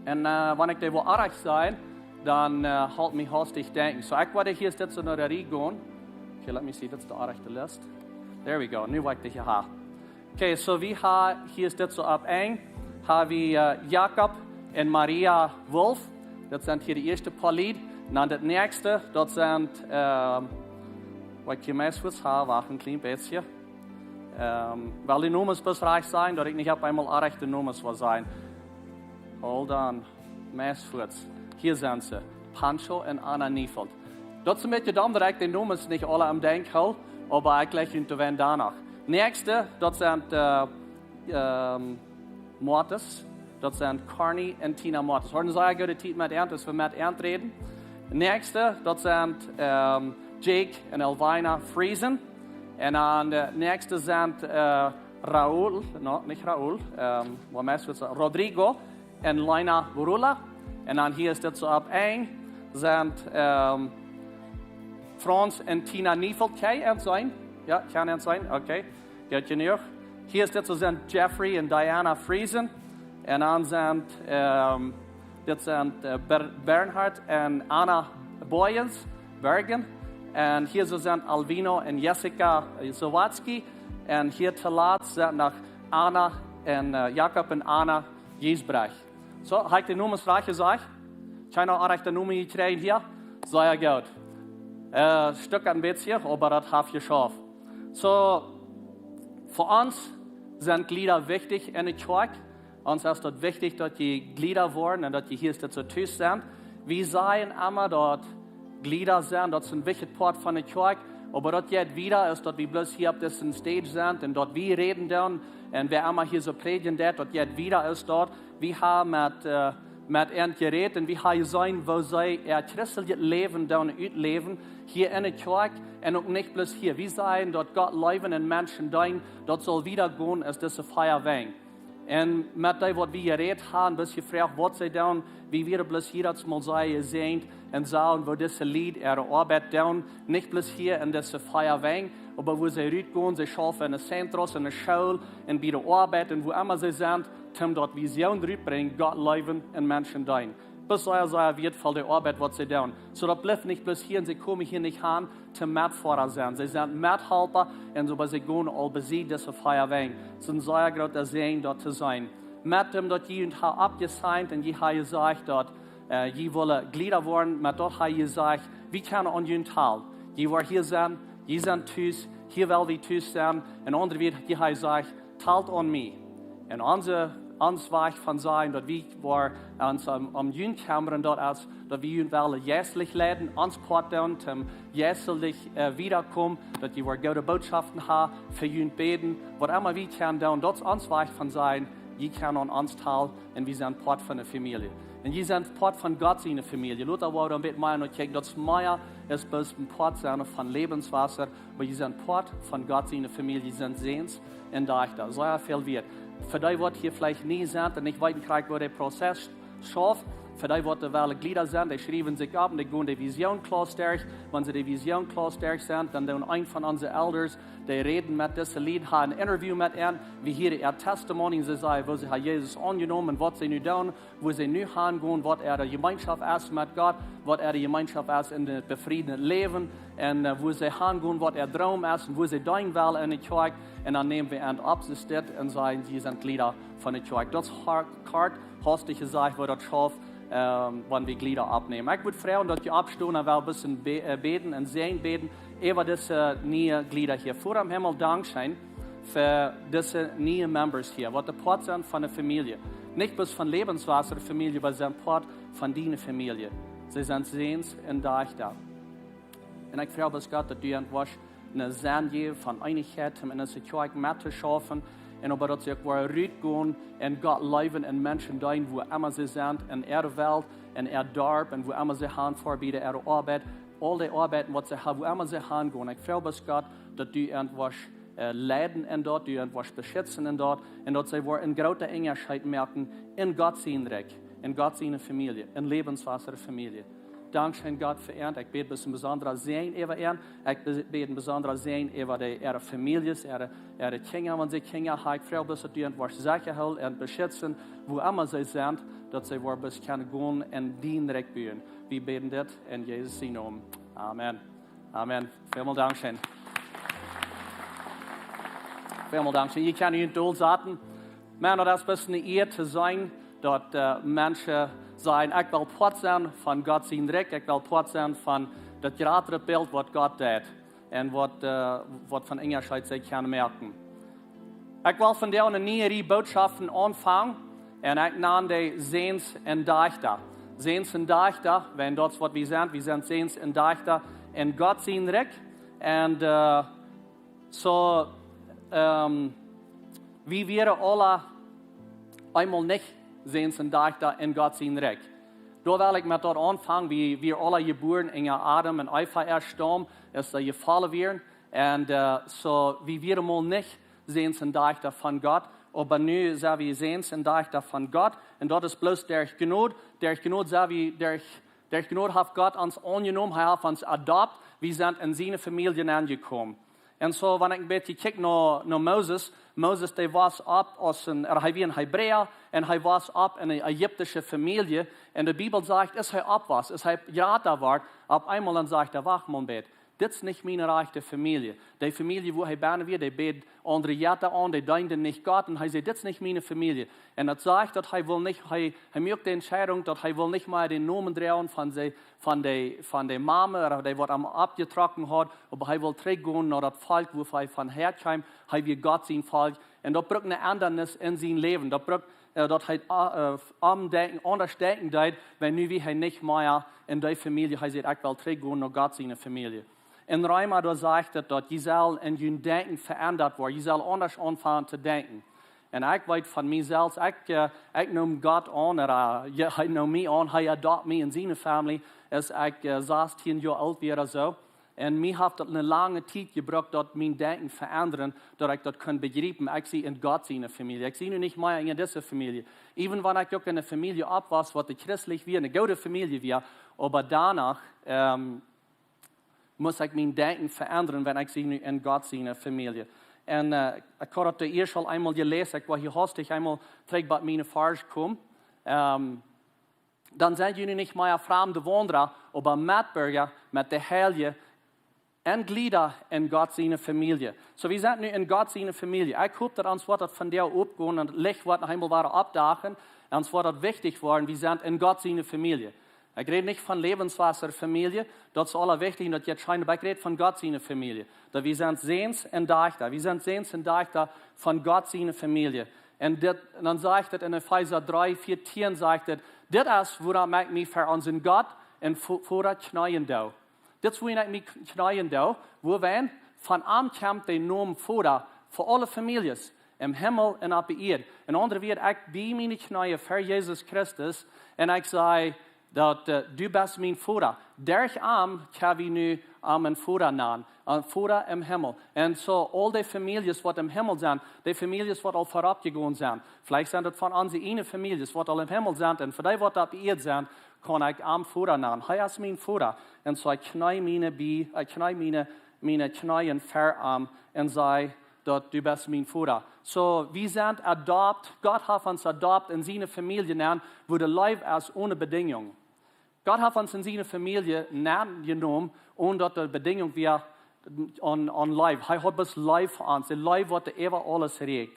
En, äh, wan ekj dee woa orrajcht sajen, dan, äh, halpt mie haustich denkjen. Soo, ekj woa hia es dit soo no de Rie gonen. Okay, let me see, dit es de orrajchte List. There we go, nu woa ekj dee hia haben. Okay, soo wie haben, hia es dit soo opp een, haben wie, äh, Jakob en Maria Wolf. Daut sent hia de ieeschte poa Lied. En dan daut näakjste, daut sent, ähm, waut ekj hia meist wudd haben, wacht een kjlien bät. Ähm, well de Nomes bloos rajcht sajen, daut ekj nich opp eemol orrajchte Nomes woa sajen. Hold on. Meist fuaz. Hia sent see. Pancho en Anna Neufeld. Daut es een bät domm, daut ekj de Nomes nich aula em Denkj hool, oba ekj läs junt doa wan doano. Näakjste, daut sent, äh, ähm, Moates. Daut sent Carney en Tina Moates. Hauden sea goode Tiet met an, aus wie met an räden. Näakjste, daut sent, ähm, Jake en Elvina Friesen. En dan de näakjste sent, äh, Raul, no, nich Raul, ähm, waut meist woat, Rodrigo un Lina Borula. Un dan hia es dit soo opp een, sent, ähm, Franz un Tina Neufeld, kjenn jie an seenen? Jo, kjenn jie an seenen? Okay, goot jenuach. Hia es dit soo, sent Jeffrey un Diana Friesen. Un dan sent, ähm, dit sent, äh, Ber-, Bernhard un Anna Boyens, Bergen. Un hia soo sent Alvino un Jessica, äh, Sawatzki. Un hia toolatst sent noch Anna un, äh, Jakob un Anna Giesbrecht. Soo, hab ekj de Nomes rajcht jesajcht? Kjeena haft de Nomes jekjräajen hia? Sea goot. Äh, stuckat een bät, oba daut haft jeschauft. Soo, fa ons sent Jlieda wichtich enne Kjoakj. Ons es daut wichtich, daut jie Jlieda woaren un daut jie hia daut soo tus sent. Wie sajen emma, daut Jlieda sent, daut es een wichtja Poat von de Kjoakj. Oba daut jeit wieda aus daut wie bloos hia opp dise Stage sent un daut wie räden doonen un wäa emma hia soo prädjen deit, daut jeit wieda aus daut. Wie haben met, äh, met an jerät un wie haben jeseenen, woo see äa christeljet Läwen doonen utläwen hia enne Kjoakj un uk nich bloos hia. Wie sajen, daut Gott leewen un Menschen deenen, daut saul wieda gonen aus dise vea Wenj. Un met dee, waut wie jerät haben, best jefroacht, waut see doonen, wie wieren bloos hia daut mol sea jesäajent un sagen, woo dise Lied äare Oabeit doonen, nich bloos hia en dise vea Wenj, oba woo see rutgonen, see schaufen en de Centros, en de School, un bie de Oabeit, un wua emma see sent, om daut Vision rutbrinjen, Gott leewen un Menschen deenen. Daut es sea, sea wieetvoll, de Oabeit, waut see doonen. Soo daut blift nich bloos hia un see komen hia nich aun, to Metfoara sennen. See sent Methalpa un soo, oba see gonen aul besied dise vea Wenj. Daut es een sea groota Säajen, daut to seenen. Met däm, daut jie junt haben aufjesigned un jie haben jesajcht, daut, äh, jie wellen Jlieda woaren, met daut haben jesajcht, wie kjennen aun junt hoolen. Jie woaren hia sennen, jie sent tus, hia well wie tus sennen. En aundre Wieed, jie haben jesajcht, talt aun mie. Un onse, ons Wajch von sennen, daut wie woaren ons om, om junt kjemren, daut es, daut wie junt wellen jeistlich leiden, ons Poat doonen, om jeistlich, äh, wieda komen, daut jie woaren goode Bootschoften haben, fa junt bäden, waut emma wie kjennen doonen, daut es ons Wajch von sennen, jie kjennen aun ons hoolen un wie sent Poat von de Famielje. Un jie sent Poat von Gott siene Famielje. Lota woat een bät mea no kjikjen, daut es mea aus bloos een Poat sennen von Läwenswota, oba jie sent Poat von Gott siene Famielje, jie sent Säns un Dajchta. Sea väl wieet. Fa dee, waut hia veleicht nie sent un nich weeten krakjt, woo de Prozess schauft, fa dee, waut wellen Jlieda sennen, dee schriewen sikj opp un dee gonen de Vision Class derch. Wan see de Vision Class derch sent, dan doonen een von onse Elders, dee räden met dise Lied, haben een Interview met an, wie hieren äa Testimony, see sajen, woo see haben Jesus aunjenomen un waut see nu doonen, wua see nu hangonen, waut äare Jemeenschoft es met Gott, waut äare Jemeenschoft es en daut befriede Läwen, un, äh, wua see hangonen, waut äa Droom es, un wua see deenen wellen en de Kjoakj. Un dan nämen wie an opp, see stit un sajen, jie sent Jlieda von de Kjoakj. Daut es hart, hart, hast du jesajcht, woo daut schauft, ähm, wan wie Jlieda oppnämen. Ekj wudd froagen, daut jie oppstonen un well een bät be-, äh, bäden un Säajen bäden äwa dise niee Jlieda hia. Voda em Himmel, dankscheen fa dise niee Members hia, waut een Poat sent von de Famielje. Nich bloos von Läwenswota Famielje, oba sent Poat von diene Famielje. See sent Säns un Dajchta. Un ekj froag bloos, Gott, daut du an woascht een Säajen jäwen von Eenichkjeit, om en dise Kjoakj mettoschaufen. Un oba daut see uk woaren rutgonen un Gott leewen un Menschen deenen, wua emma see sent, en äare Welt, en äa Darp, un wua emma see gonen, fa bie äare Oabeit. Aul de Oabeiten, waut see haben, wua emma see gonen. Ekj froag bloos, Gott, daut du an woascht, äh, leiden en daut, du an woascht beschitzen en daut, un daut see woaren een grooten Unjascheet moaken en Gott sien Rikj, en Gott siene Famielje, en Läwenswota Famielje. Dankscheen, Gott, fa an. Ekj bäd bloos een besondra Säajen äwa an. Ekj be-, bäd een besondra Säajen äwa de, äare Famieljes, äare, äare Kjinja, wan see Kjinja haben. Ekj froag bloos, daut du an woascht secha hoolen un beschitzen, wua emma see sent, daut see woaren bloos kjennen gonen en dien Rikj buen. Wie bäden dit en Jesus sienen Nomen. Amen. Amen. Välmol dankscheen. Välmol dankscheen. Jie kjennen junt dol saten. Maun, daut es best eene Ea to seenen, daut, äh, Menschen sajen, ekj well Poat sennen von Gott sien Rikj, ekj well Poat sennen von daut jratre Bilt, waut Gott deed un waut, äh, waut fa een Unjascheet see kjennen moaken. Ekj well vondoag eene niee Rieej Bootschoften aunfangen un ekj nan dee Säns un Dajchta. Säns un Dajchta, wiels daut es, waut wie sent. Wie sent Säns un Dajchta en Gott sien Rikj. Un, äh, soo, ähm, wie wieren aula eemol nich Säns un Dajchta en Gott sien Rikj. Doa well ekj met daut aunfangen, wie, wie wieren aula jebuaren en Adam un Eva äa Staum, aus see jefollen wieren. Un, äh, soo, wie wieren mol nich Säns un Dajchta von Gott, oba nu sent wie Säns un Dajchta von Gott. Un daut es bloos derch Jnod. Derch Jnod sent wie, derch, derch Jnod haft Gott ons aunjenomen, hee haft ons adopt. Wie sent en siene Famielje aunjekomen. Un soo, wan ekj een bät kjikj no, no Moses, Moses, dee wos opp aus een, hee wia een Hebräa, un hee wos opp en eene ägiptische Famielje. Un de Bibel sajcht, aus hee oppwos, aus hee jrata wort, opp eemol dan sajcht hee: "Wacht mol een bät, dit es nich miene rajchte Famielje." Dee Famielje, wua hee bennen wia, dee bäd aundre Jetta aun, dee deenden nich Gott. Un hee säd: "Dit es nich miene Famielje." Un daut sajcht, daut hee wull nich, hee, hee muak de Entscheidunk, daut hee wull nich mea dän Nomen droagen von de, von de, von de Mame, ooda dee waut am oppjetrocken haud, oba hee wull trigjgonen no daut Volkj, wua hee von häakjeem. Hee wia Gott sien Volkj. Un daut brukt eene Endanis en sien Läwen. Daut brukt, äh, daut hee, äh, aundenkjen, aundasch denkjen deed, wiels nu wia hee nich mea en dee Famielje. Hee säd: "Ekj well trigjgonen no Gott siene Famielje." En Reema, doa sajcht et, daut jie sellen en jun Denkjen veendat woaren, jie sellen aundasch aunfangen to denkjen. Un ekj weet von mie selfst, ekj, äh, ekj neem Gott aun, ooda, äh, jo, hee neem mie aun, hee adopt mie en siene Famielje, aus ekj, äh, sastieen Joa oolt wia ooda soo. Un mie haft daut eene lange Tiet jebrukt, daut mien Denkjen veendren, daut ekj daut kunn bejriepen. Ekj sie en Gott siene Famielje. Ekj sie nu nich mea en dise Famielje. Even wan ekj uk en eene Famielje oppwos, waut de christlich wia, eene goode Famielje wia, oba doano, ähm, must ekj mien Denkjen veendren, wan ekj sie nu en Gott siene Famielje. Un, äh, ekj haud daut ieescht aul eemol jeläst, ekj wull hia hastich eemol trigj bie miene Varsch komen. Ähm, dan sent jie nu nich mea framde Waundra, oba Metbirja met de Heilje un Jlieda en Gott siene Famielje. Soo, wie sent nu en Gott siene Famielje. Ekj hop, daut ons woat daut vondoag oppgonen un daut Licht woat noch eemol wada oppdachen. Un ons woat daut wichtich woaren, wie sent en Gott siene Famielje. Ekj räd nich von Lebenswasser Famielje, daut es aula wichtich un daut jeit scheen, oba ekj räd von Gott siene Famielje. Daut wie sent Säns un Dajchta, wie sent Säns un Dajchta von Gott siene Famielje. Un dit, un dan sajcht et en Efeesa dree, vieetieen, sajcht et: "Dit es wuarom ekj mie ver onsen Gott un Vo-, Voda kjneeen doo." Dit es wuarom ekj mie kjneeen doo, wuarom? Von am kjemt de Nomen Voda fa aule Famieljes, em Himmel un opp de Ieed. En aundre Wieed, ekj bieej miene Kjneeen ver Jesus Christus un ekj saj daut, äh, du best mien Voda. Derch am kjenn wie nu am een Voda nanen, een Voda em Himmel. Un soo aul de Famieljes waut em Himmel sent, de Famieljes waut aul verut jegonen sent. Veleicht sent et von onse ieejne Famieljes waut aul em Himmel sent un fa dee waut opp de Ieed sent, kaun ekj am Voda nanen. Hee es mien Voda. Un soo ekj kjnee miene bie, ekj kjnee miene, miene Kjneeen ver am un saj daut du best mien Voda. Soo, wie sent adopt, Gott haft ons adopt en siene Famielje nenn, wua de Leew es one Bedingung. Gott haft ons en siene Famielje nenn jenomen, one daut doa Bedingung wia aun, aun Leew. Hee haud bloos Leew fa ons, de Leew waut äwa aules rieekjt.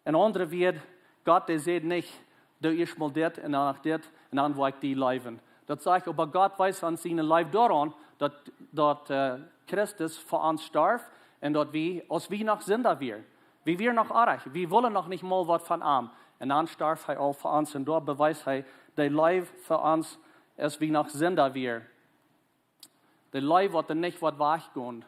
En aundre Wieed, Gott, dee säd nich: "Doo ieescht mol dit un dan noch dit un dan woa ekj die leewen." Daut sajcht, oba Gott wiest ons siene Leew doaraun, daut, daut, äh, Christus fa ons storf un daut wie, aus wie noch Sinda wieren, wie wieren noch oajch, wie wullen noch nich mol waut von am. Un dan storf hee aul fa ons un doa bewiest hee de Leew fa ons, aus wie noch Sinda wieren. De Leew waut doa nich woat wajchgonen.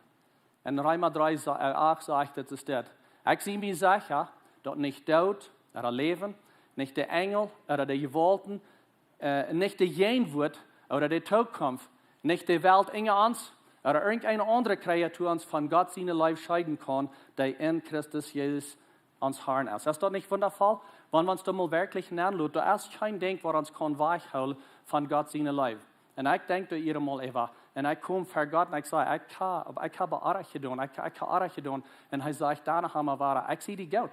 En Reema dree sa-, äh, acht sajcht et, es dit: "Ekj sie mie secha, daut nich Doot ooda Läwen, nich de Enjel ooda de Jewaulten, äh, nich de Jäajenwoat ooda de Tookunft, nich de Welt unja ons ooda irjenteene aundre Kreatua ons von Gott siene Leew scheeden kaun, dee en Christus Jesus ons Harn es." Es daut nich wundavoll? Wan wie ons doa mol werkjlich nenn loten, doa es kjeen Dinkj waut ons kaun wajchhoolen von Gott siene Leew. Un ekj denkj doa ieescht mol äwa, un ekj kom ver Gott un ekj saj: "Ekj ha, ekj ha oajch jedonen, ekj, ekj ha oajch jedonen." Un hee sajcht doano emma wada: "Ekj sie die goot.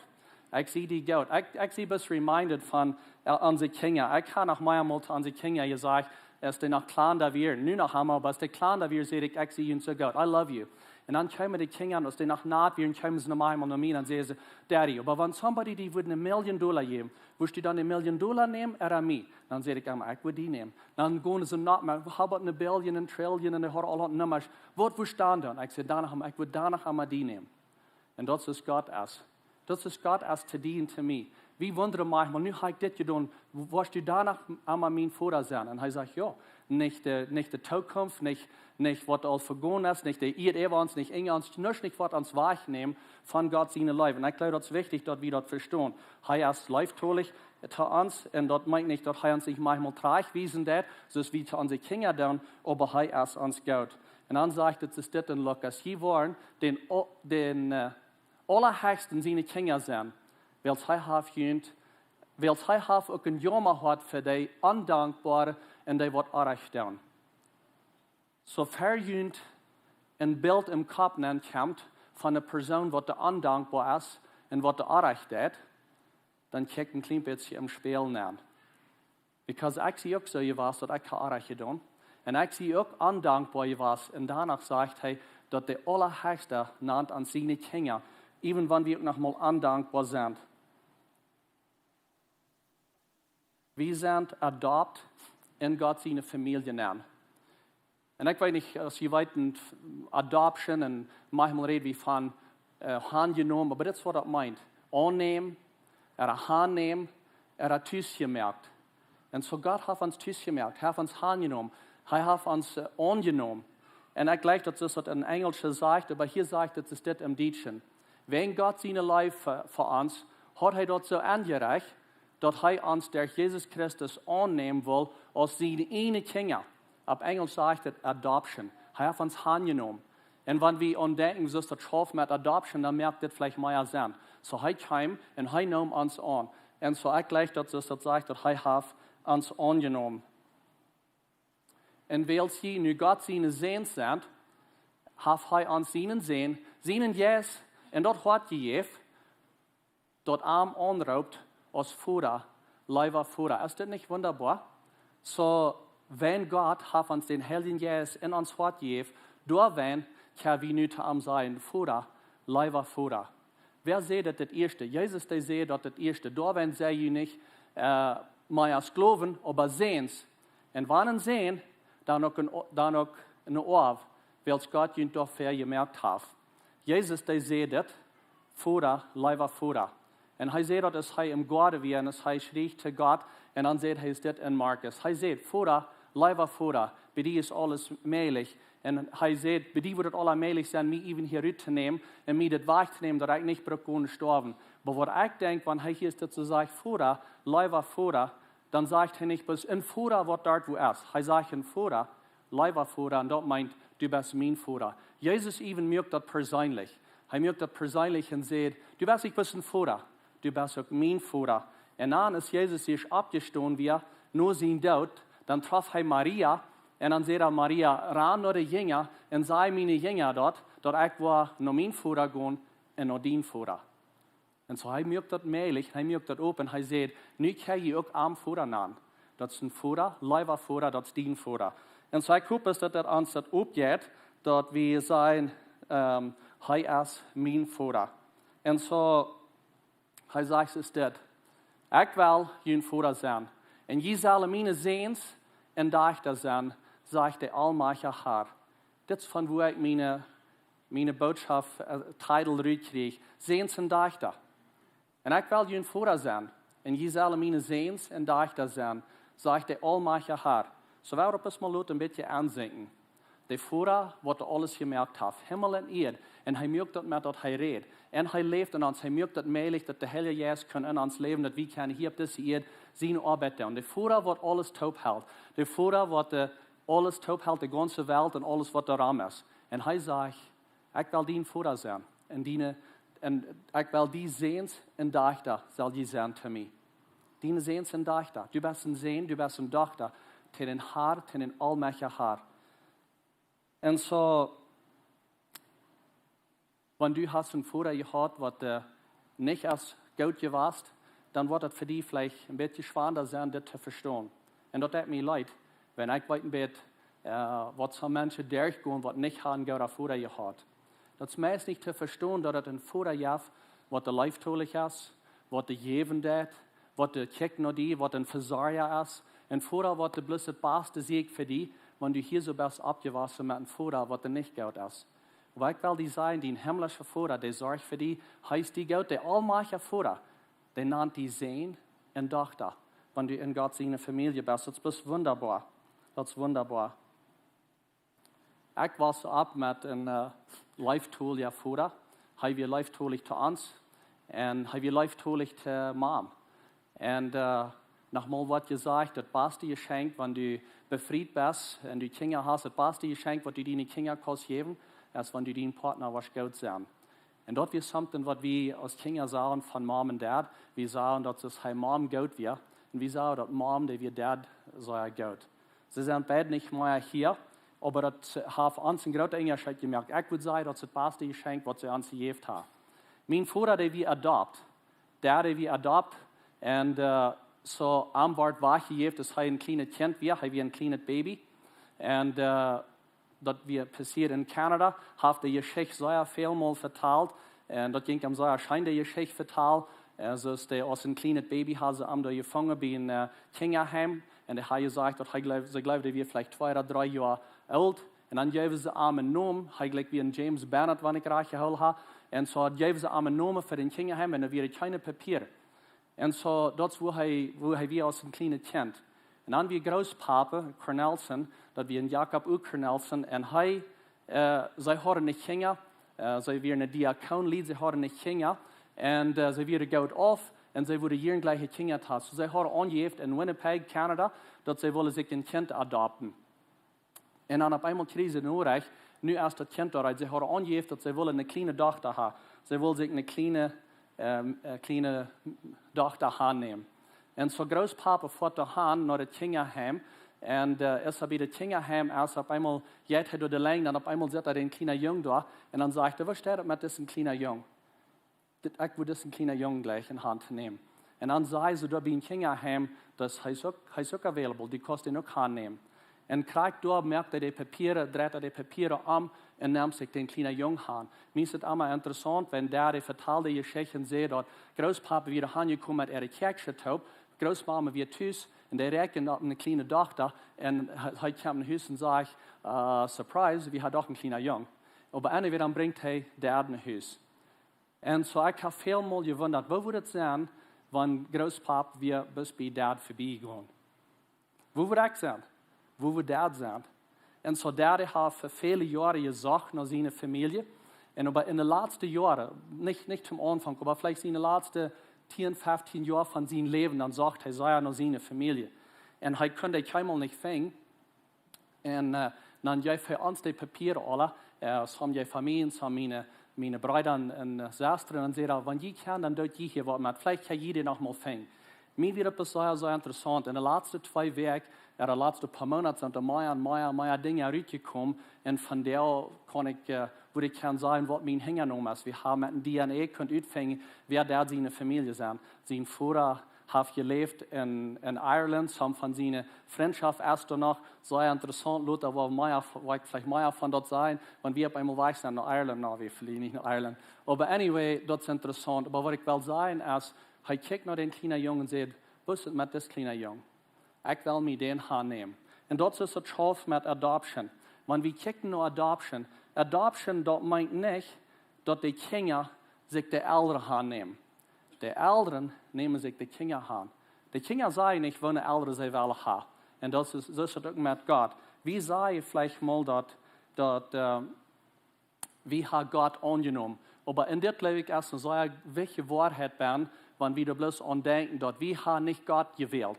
Ekj sie die goot." Ekj, ekj sie bloos reminded von, äh, onse Kjinja. Ekj ha noch meamol to onse Kjinja jesajcht, aus dee noch kjlanda wieren, nu noch emma, oba aus dee kjlanda wieren, säd ekj: "Ekj sie junt soo goot. I love you." Un dan kjeemen de Kjinja, aus dee noch nat wieren, kjeemen see noch meamol no mie un säden see: "Daddy, oba wan somebody die wudd eene Million Dolla jäwen, wurscht du dan de Million Dolla nämen ooda mie?" Dan säd ekj emma: "Ekj wudd die nämen." Dan gonen see noch mea: "How about eene Billion un Trillion un dee hauden aule Nummasch. Waut wurscht du dan doonen?" Ekj säd doano emma: "Ekj wudd doano emma die nämen." Un daut es Gott es. Daut es Gott es to die un to mie. Wie wundren maunchmol: "Nu ha ekj dit jedonen, woascht du doano emma mien Voda sennen?" Un hee sajcht: "Jo, nich de, nich de Tookunft, nich, nich waut aul vegonen es, nich de Ieed äwa ons, nich unja ons, nuscht nich waut ons wajchnämen von Gott siene Leew." Un ekj jleew, daut es wichtich, daut wie daut vestonen. Hee es leeftolich to ons un daut meent nich, daut hee ons nich maunchmol trajchtwiesen deit, soo aus wie to onse Kjinja doonen, oba hee es ons goot. Un dan sajcht et, es dit en Lukas: "Jie woaren dän, o-, dän, äh, Aulahechsten siene Kjinja sennen, wiels hee haft junt, wiels hee haft uk een Jaumahaunt fa dee Ondankboare un dee waut Orrajcht doonen. Soo ver junt een Bilt em Kopp nenn kjemt von eene Persoon waut dee ondankboa es un waut dee Orrajcht deit, dan kjikjt een kjlien bät em Spieejel nenn. Because ekj sie uk soo jewast daut ekj haud Orrajcht jedonen. Un ekj sie uk ondankboa jewast. Un doano sajcht hee daut de Aulahechsta nant aun siene Kjinja, even wan wie uk noch mol ondankboa sent. Wie sent adopt en Gott siene Famielje nenn. Un ekj weet nich aus jie weeten, adoption, un maunchmol räd wie von äh, aunjenomen, oba dit es waut daut meent. Aunnämen, ooda aunnehmen, ooda tus jemoakt. Un soo Gott haft ons tus jemoakt, hee haft ons aunjenomen, hee haft ons äh, aunjenomen. Un ekj jleich daut es daut en Enjlisch sajcht, oba hia sajcht et, es dit em Dietschen. Wäajen Gott siene Leew fa, fa ons, haud hee daut soo aunjerecht, daut hee ons derch Jesus Christus aunnämen well aus siene ieejne Kjinja. Opp Enjlisch sajcht et adoption. Hee haft ons aunjenomen. Un wan wie aun denkjen, soo aus daut schauft met adoption, dan moakt dit veleicht mea Senn. Soo hee kjeem un hee neem ons aun. Un soo ekj jleich daut, soo aus daut sajcht, daut hee haft ons aunjenomen. Un wiels jie nu Gott siene Säns sent, haft hee ons sienen Sän, sienen Jeist, un daut Hoat jejäft, daut am aunroopt aus Voda, leewa Voda. Es dit nich wundaboa? Soo, wan Gott haft ons dän Heiljen Jeist en ons Hoat jejäft, doawäajen kjenn wie nu to am sajen, Voda, leewa Voda. Wäa säd daut daut ieeschte? Jesus, dee säd daut daut ieeschte. Doawäajen sent jie nich äh, mea Sklowen, oba Säns. Un wan een Sän, dan uk een, dan uk een Oaw, wiels Gott junt doafäa jemoakt haft. Jesus, dee säd dit, Voda, leewa Voda. Un hee säd daut aus hee em Goaden wia un aus hee schrieech to Gott. Un dan säd hee, es dit en Markus. Hee säd, Voda, leewa Voda, bie die es aules mäajlich. Un hee säd, bie die wudd et aula mäajlich sennen, mie even hia rut to nämen un mie dit wajch to nämen, daut ekj nich bruck gonen stoawen. Oba waut ekj denkj, wan hee hia es dit soo sajcht, Voda, leewa Voda, dan sajcht hee nich bloos een Voda waut doa wua es. Hee sajcht een Voda, leewa Voda, un daut meent, du best mien Voda. Jesus even moakt daut perseenlich. Hee moakt daut perseenlich un sajcht, du best nich bloos een Voda, du best uk mien Voda. Un dan aus Jesus ieescht oppjestonen wia, no sienen Doot, dan trof hee Maria, un dan säd hee, Maria, ran no de Jinja un saj miene Jinja daut, daut ekj woa no mien Voda gonen un no dien Voda. Un soo, hee moakt daut mäajlich, hee moakt daut op un hee sajcht, nu kjenn jie uk am Voda nanen. Daut es een Voda, leewa Voda, daut es dien Voda. Un soo, ekj hop es daut daut ons daut opjeit, daut wie sajen, ähm, hee es mien Voda. Un soo, hee sajcht es dit, ekj well jun Voda sennen. Un jie sellen miene Säns un Dajchta sennen, sajcht de aulmajchtja Har. Dit es von wua ekj miene, miene Bootschoft, äh, Titel rutkjrieech, Säns un Dajchta. Un ekj well jun Voda sennen. Un jie sellen miene Säns un Dajchta sennen, sajcht de aulmajchtja Har. Soo well wie daut mol loten een bät aunsinkjen. De Voda waut aules jemoakt haft, Himmel un Ieed. Un hee moakt daut met daut hee rät. Un hee läft en ons, hee moakt daut mäajlich daut de Heilje Jeist kaun en ons läwen, daut wie kjennen hia opp dise Ieed siene Oabeit doonen. De Voda waut aules toophelt. De Voda waut de, aules toophelt, de gaunze Welt un aules waut doaromm es. Un hee sajcht, ekj well dien Voda sennen. Un diene, un ekj well die Säns un Dajchta sell jie sennen to mie. Diene Säns un Dajchta. Du best een Sän, du best eene Dochta. To dän Har, to dän aulmajchtja Har. Un soo, wan du hast een Voda jehaut waut äh, nich aus goot jewast, dan woat et fa die veleicht een bät schwanda sennen dit to vestonen. Un daut deit mie leet, wan ekj weet een bät äh, waut soone Menschen derchgonen waut nich haben gooden Voda jehaut. Daut es meist nich to vestonen daut et een Voda jeft waut de leeftolich es, waut de jäwen deit, waut de kjikjt no die, waut een Vesorja es. Een Voda waut de bloos et baste sieekjt fa die, wan du hia soo best oppjewossen met een Voda waut de nich goot es. Oba ekj well die sajen, dien himmlischa Voda, dee sorcht fa die, hee es die goot, de aulmajchtja Voda, dee nant die Sän un Dochta, wan du en Gott siene Famielje best. Daut es bloos wundaboa. Daut es wundaboa. Ekj wos opp met een äh, leeftolja Voda. Hee wia leeftolich to ons. Un hee wia leeftolich to Mam. Un äh, noch mol woat jesajcht, daut baste Jeschenkj, wan du befriet best un du Kjinja hast, daut baste Jeschenkj waut du diene Kjinja kaust jäwen, es wan du dien Partner woascht goot sennen. Un daut wia something waut wie aus Kjinja sagen von Mom un Dad. Wie sagen daut es hee Mom goot wia. Un wie sagen daut Mom, dee wia Dad, sea goot. See sent beid nich mea hia, oba daut haft ons een grooten Unjascheet jemoakt. Ekj wudd sajen daut es daut baste Jeschenkj waut see ons jejäft haben. Mien Voda, dee wia adopt. Dad, dee wia adopt. Un äh, soo, am wort wajchjejäft aus hee een kjlienet Kjint wia, hee wia een kjlienet Baby. Un äh, daut wia passieet en Canada, haft de Jeschicht sea väl mol vetalt. Un daut jinkj am sea scheen, de Jeschicht vetalen. Un soo aus dee aus een kjlienet Baby hauden see am doa jefungen bie een äh, Kjinjaheim. Un dee haud jesajcht daut hee jleewd, see jleewd, dee wia veleicht twee ooda dree Joa oolt. Un dan jeewen see am een Nomen, hee jlikj wia een James Bennett, wan ekj rajcht jehoolen hab. Un soo jeewen see am een Nomen fa dän Kjinjaheim un doa wieren kjeene Papieren. Un soo, daut es woo hee, woo hee wia aus een kjlienet Kjint. Un dan wia Grootpapa Cornelsen, daut wia een Jakob U. Cornelsen, un hee, äh, see hauden nich Kjinja, äh, see wia een Diakon, Lied, see hauden nich Kjinja, un äh, see wieren goot auf, un see wudden jieren jlikje Kjinja haben. Soo, see hauden aunjejäft en Winnipeg, Canada, daut see wullen sikj een Kjint adopten. Un dan opp eemol kjrieejen see Norecht, nu es daut Kjint doa, see hauden aunjejäft daut see wullen eene kjliene Dochta haben. See wullen sikj eene kjliene, ähm, äh, kjliene Dochta aunnämen. Un soo Grootpapa foat doa han no daut Kjinjaheim. Un äh, aus hee bie daut Kjinjaheim es, opp eemol jeit hee doa de Lenj, dan opp eemol sitt hee dän kjlienen Jung doa. Un dan sajcht hee: "Waut steit daut met disen kjlienen Jung? Dit, ekj wudd disen kjlienen Jung jlikj en Haunt nämen." Un dan säden see doa bie een Kjinjaheim, daut hee es uk, hee es uk available, du kaust dän uk aunnämen. Un krakjt doa moakt hee de Papieren, dreit hee de Papieren om un nemt sikj dän kjlienen Jung aun. Mie es daut emma interessaunt, wan Dad vetald de Jeschicht un säd daut Grootpapa wia aunjekomen met äare Kjäakjsche toop, Grootmama wia tus un dee räakjend opp eene kjliene Dochta un hee, hee kjeem no Hus un säd: "Äh, surprise, wie haben doch een kjlienen Jung." Oba anyway, dan brinjt hee Dad no Hus. Un soo, ekj hab väl mol jewundat, woo wudd daut sennen, wan Grootpapa wia bloos bie Dad verbie jegonen? Woo wudd ekj sennen? Woo wudd Dad sennen? Un soo, Dad haft fa väle Joaren jesocht no siene Famielje. Un oba en de latste Joaren, nich, nich aum Aunfank, oba veleicht en de latste tieen, feftieen Joa von sien Läwen, dan socht hee sea no siene Famielje. Un hee kunn dee kjeenmol nich finjen. Un äh, dan jeef hee ons de Papieren aule, äh, soo jeft hee mie un soo miene, miene Breeda un, un äh, Sestren un säd: "Wan jie kjennen, dan doot jie hia waut met. Veleicht kjenn jie dee noch mol finjen." Mie wia daut sea, sea interessaunt. En de latste twee Wäakj, jo, de latste poa Moonaten sent doa mea un mea, mea Dinja rutjekomen. Un von doa kaun ekj, äh, wudd ekj kjennen sajen, waut mien Hinjanomen es. Wie haben met een D N A kunt utfinjen, wäa Dad siene Famielje sent. Sien Voda haft jeläft en, en Ireland, some von siene Frintschoft es doa noch. Sea interessaunt, lota woa wie mea, woa ekj veleicht mea von daut sajen, wan wie opp eemol wajch sent no Ireland, no, wie flieen nich no Ireland. Oba anyway, daut es interessaunt. Oba waut ekj well sajen es, hee kjikjt no dän kjlienen Jung un sajcht: "Waut es met disen kjlienen Jung? Ekj well mie dän aunnämen." Un daut es daut Schaufen met adoption. Wan wie kjikjen no adoption, adoption, daut meent nich, daut de Kjinja sikj de Elren aunnämen. De Elren nämen sikj de Kjinja aun. De Kjinja sajen nich, woone Elren see wellen haben. Un daut es, soo es daut uk met Gott. Wie sajen veleicht mol daut, daut äh, wie haben Gott aunjenomen. Oba en dit, jleew ekj, es eene sea wichtje Woarheit, wan wie doa bloos aun denkjen, daut wie haben nich Gott jewält.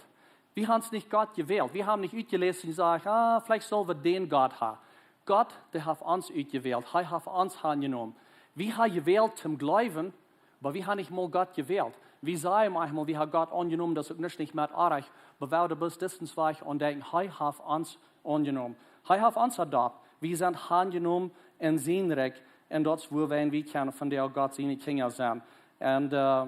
Wie haben nich Gott jewält. Wie haben nich utjeläst un jesajcht: "Ah, veleicht sell wie dän Gott haben." Gott, dee haft ons utjewält. Hee haft ons aunjenomen. Wie haben jewält toom jleewen, oba wie haben nich mol Gott jewält. Wie sajen mau eemol, wie haben Gott aunjenomen, daut es uk nich, nich met Orrajcht, oba wie doa bloos distance wajch aun denkjen, hee haft ons aunjenomen. Hee haft ons adopt. Wie sent aunjenomen en sien Rikj. Un daut es, woo wie, wie kjennen vondoag Gott siene Kjinja sennen. Un äh,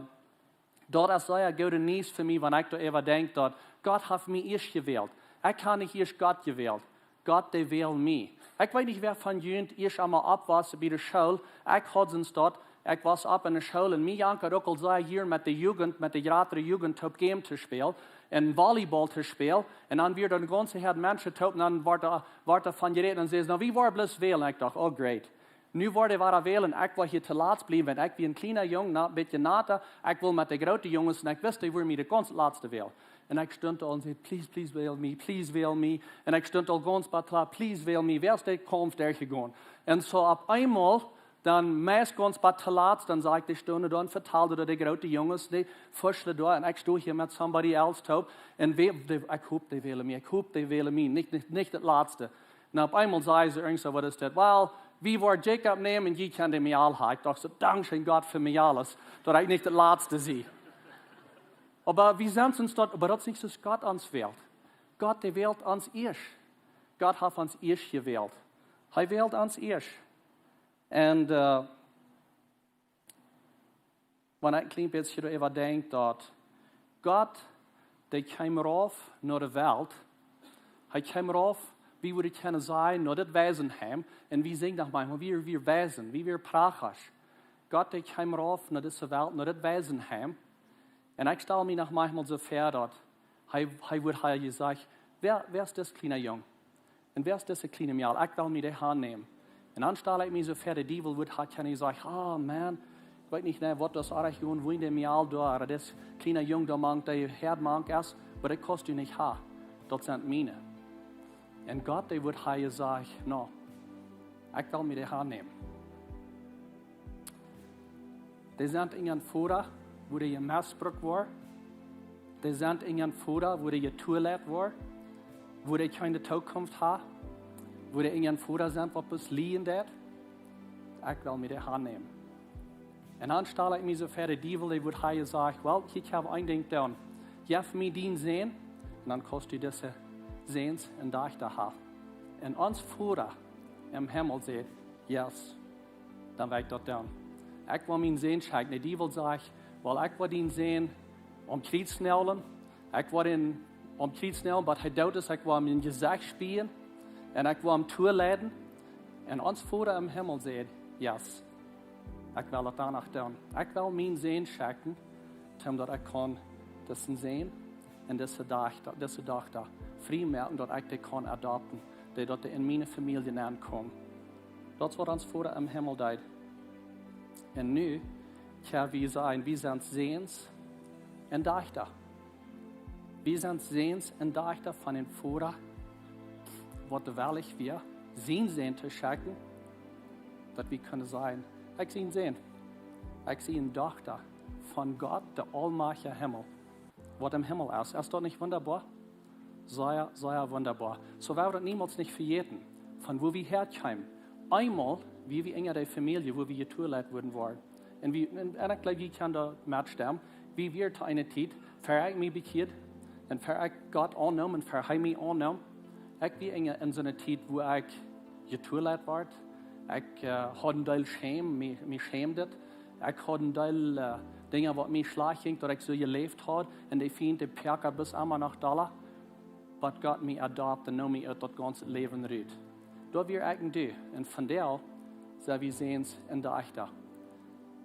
daut es sea goode News fa mie, wan ekj doaräwa denkj, daut Gott haft mie ieescht jewält. Ekj hab nich ieescht Gott jewält. Gott, dee wäld mie. Ekj weet nich, wäa von junt ieescht emol oppwoss bie de School. Ekj haud sien Stoot, ekj woss opp en de School un mie jankad uk aul sea jieren met de Jugend, met de jratre Jugend toop Game to spälen un Volleyball to spälen. Un dan wia doa een gaunze Häad Menschen toop un dan wort doa, wort doa von jerät un säden: "Na, wie woaren bloos wälen." Ekj docht: "Oh, great. Nu woa wie wada wälen, ekj woa hia to latst bliewen, wan ekj wia een kjliena Jung, na, een bät nata, ekj wull met de groote Junges, un ekj wist, dee wudden mie de gaunz latste wälen." Un ekj stunt aul un säd: "Please, please wäl mie, please wäl mie." Un ekj stunt aul gaunz bat latst: "Please wäl mie, wäa es de Kaumf derchjegonen?" Un soo opp eemol, dan meist gaunz bat latst, dan sach ekj dee stonen doa un vetald daut de groote Junges, dee fuschlen doa, un ekj sto hia met somebody else toop, un wie, dee, ekj hop, dee wälen mie, ekj hop, dee wälen mie, nich, nich, nich daut latste. Un opp eemol säden see irjent soo: "Waut es dit?" "Well, Wie woaren Jakob nämen un jie kjennen dän Mejal haben. Ekj docht soo: Dankscheen Gott fa Mejal, daut ekj nich de latste sie. Oba wie sent ons doa, oba daut es nich soo aus Gott ons wält. Gott, dee wält ons ieescht. Gott haft ons ieescht jewält. Hee wält ons ieescht. Un, äh, wan ekj een kjlien bät doaräwa denkj, daut Gott, dee kjeem rauf no de Welt. Hee kjeem rauf, wie wudden kjennen sajen, no dit Waisenheim. Un wie sinjen noch mau, wie, wie wieren Waisen, wie wieren Prachasch. Gott, dee kjeem rauf no dise Welt, no dit Waisenheim. Un ekj stal mie noch mau soo väa, daut hee, hee wudd haben jesajcht: Wäa, wäa es dis kjliena Jung? Un wäa es dise kjliene Mejal? Ekj well mie dee han nämen. Un dan stal ekj mie soo väa, de Diewel wudd haben kjennen jesajcht: Oh Maun, ekj weet nich, nä, waut daut es, oajch jun, woo de Mejal doa, ooda dis kjliena Jung doa mank, dee hia mank es, oba dee kaust du nich haben. Daut sent miene. Un Gott, dee wudd haben jesajcht: No, ekj well mie dee han nämen. Dee sent en een Foda, wua dee jemisbrukt woaren. Dee sent en een Foda, wua dee jetualet woaren. Wua dee kjeene Tookunft haben. Wua dee en een Foda sent, waut bloos lieen deit. Ekj well mie dee han nämen. Un dan stal ekj mie soo väa, de Diewel, dee wudd haben jesajcht: Well, ekj hab een Dinkj to doonen. Jeff mie dienen Sän, un dan kaust du dise Säns un Dajchta haben. Un ons Foda em Himmel sajcht: Yes, dan well ekj daut doonen. Ekj well mienen Sän schekjen. De Diewel sajcht: Well, ekj well dienen Sän aum Kjriez näajlen. Ekj well am aum Kjriez näajlen, bat hee doot es. Ekj well am em Jesecht spieen. Un ekj well am tualeiden. Un ons Foda em Himmel sajcht: Yes, ekj well daut dan uk doonen. Ekj well mienen Sän schekjen, toom daut ekj kaun disen Sän un dise Dajchta, dise Dajchta frie moaken, daut ekj dee kaun adopten, dee daut dee en miene Famielje nenkomen. Daut es waut ons Foda em Himmel deed. Un nu kjenn wie sajen, wie sent Säns un Dajchta. Wie sent Säns un Dajchta von een Foda, waut wellich wia, sienen Sän to schekjen, daut wie kjennen sajen: Ekj sie een Sän, ekj sie eene Dochta von Gott, de aulmajchtje Himmel, waut em Himmel es. Es daut nich wundaboa? Sea, sea wundaboa. Soo woa wie daut niemols nich vejäten, von wua wie häakjeemen. Eemol wia wie en de Famielje, wua wie jetualeit wudden woaren. Un wie, un, un ekj jleew, jie kjennen doa metstemmen. Wie wieren to eene Tiet, ver ekj mie bekjieed, un ver ekj Gott aunneem, un ver hee mie aunneem. Ekj wia en, en soone Tiet, wua ekj jetualeit wort. Ekj, äh, haud een Deel Schäm, mie, mie schämd ekj. Ekj haud een Deel, äh, Dinja, waut mie schlajcht jinkj, daut ekj soo jeläft haud. Un de Fient, dee poakad bloos emma noch dolla. Bat Gott mie adopt un neem mie ut daut gaunze Läwen rut. Daut wia ekj en Deel. Un vondoag sent wie Säns un Dajchta.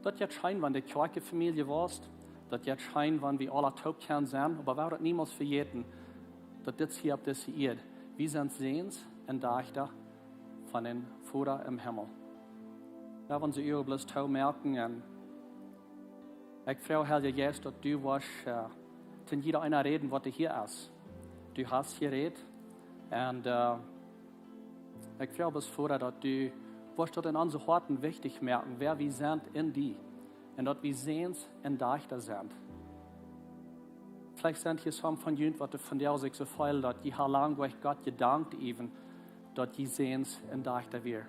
Daut jeit scheen, wan du Kjoakjenfamielje woascht. Daut jeit scheen, wan wie aula toop kjennen sennen. Oba wie woaren niemols vejäten, daut dit hia opp dise Ieed, wie sent Säns un Dajchta von dän Voda em Himmel. Wie woaren onse Uagen bloos toomoaken un ekj froag, Heilja Jeist, daut du woascht, äh, to jieda eena räden, waut hia es. Du hast jerät. Un, äh, ekj froag bloos, Voda, daut du woascht daut en onse Hoaten wichtich moaken, wäa wie sent en die. Un daut wie Säns un Dajchta sent. Veleicht sent hia some von junt, waut vondoag sikj soo feelen, daut jie ha lang derch Gott jedankt äwen, daut jie Säns un Dajchta wieren.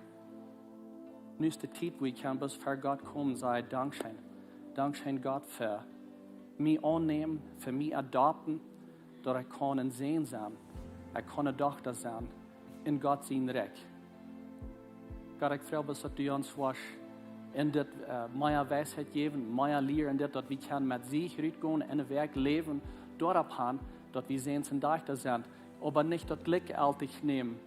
Nu es de Tiet, wua jie kjennen bloos ver Gott komen, sajen: Dankscheen. Dankscheen, Gott, fa mie aunnämen, fa mie adopten, daut ekj kaun een Sän sennen, ekj kaun eene Dochta sennen en Gott sien Rikj. Gott, ekj froag bloos, daut du ons woascht en dit, äh, mea Weisheit jäwen, mea Lia en dit, daut wie kjennen met Siech rutgonen, en de Welt läwen, doaropp han, daut wie Säns un Dajchta sent, oba nich daut Jlikj aultiet nämen.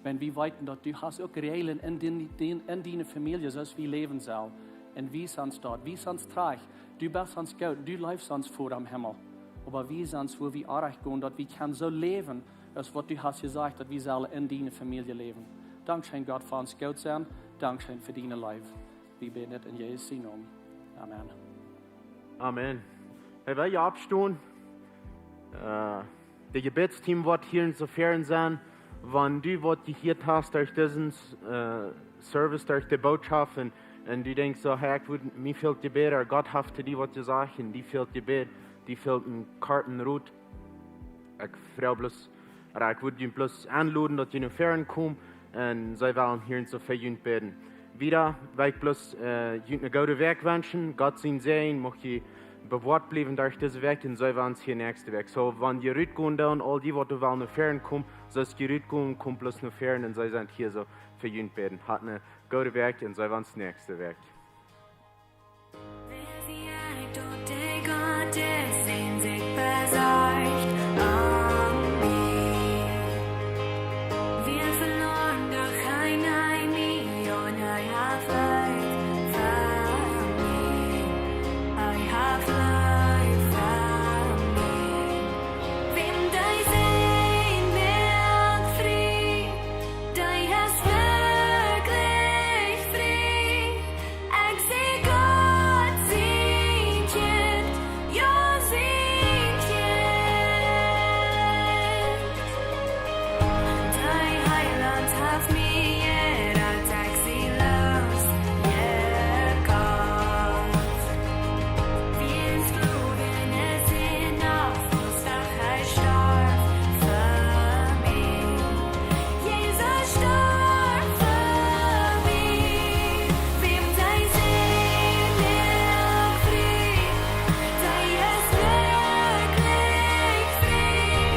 Wan wie weeten, daut du hast uk Räajlen en dien, dien, en diene Famielje, soo aus wie läwen sellen. Un wies ons daut, wies ons trajcht. Du best ons goot, du leefst ons, Voda em Himmel. Oba wies ons, wua wie orrajcht gonen, daut wie kjennen soo läwen, aus waut du hast jesajcht, daut wie sellen en diene Famielje läwen. Dankscheen, Gott, fa ons goot sennen. Dankscheen fa diene Leew. Wie bäden dit en Jesus sien Nomen. Amen. Amen. Hey, well jie oppstonen? Äh, de Jebädsteam woat hia en soo wiet sennen. Wan du waut jehieet hast derch disen, äh, Service, derch de Bootschoft, un, un du denkjst soo: Hey, ekj wudd, mie fält Jebäd, ooda Gott haft to die waut jesajcht, un die fält Jebäd, die fält een Kjartenrot. Ekj froag bloos, ooda ekj wudd die bloos enloden, daut du no väaren kommst. Un see wellen hia soo fa junt bäden. Wieda well ekj bloos, äh, junt eene goode Wäakj wenschen. Gott sien Säajen, mucht jie bewoat bliewen derch dise Wäakj un see wellen hia näakjste Wäakj. Soo, wan jie rutgonen doonen, aul dee waut doa wellen no väaren komen, soo aus jie rutgonen, komt bloos no väaren un see sent hia soo fa junt bäden. Hat eene goode Wäakj un see wellen näakjste Wäakj. Wäa sie ekj daut de Gott es, dee sikj besorcht om mie? Wia veloaren, doch hee neem mie aun, hee haft Leew fa mie, hee haft Leew fa mie. Wäm dee Sän moakt frie, dee es werkjlich frie. Ekj sie Gott sien Kjint, jo, sien Kjint. De Heilaunt haft mie jerat, ekj sie loos jekoft. Wie een Sklow en de Sind, doch hee storf fa mie. Jesus storf fa mie. Wäm dee Sän moakt frie, dee es werkjlich frie.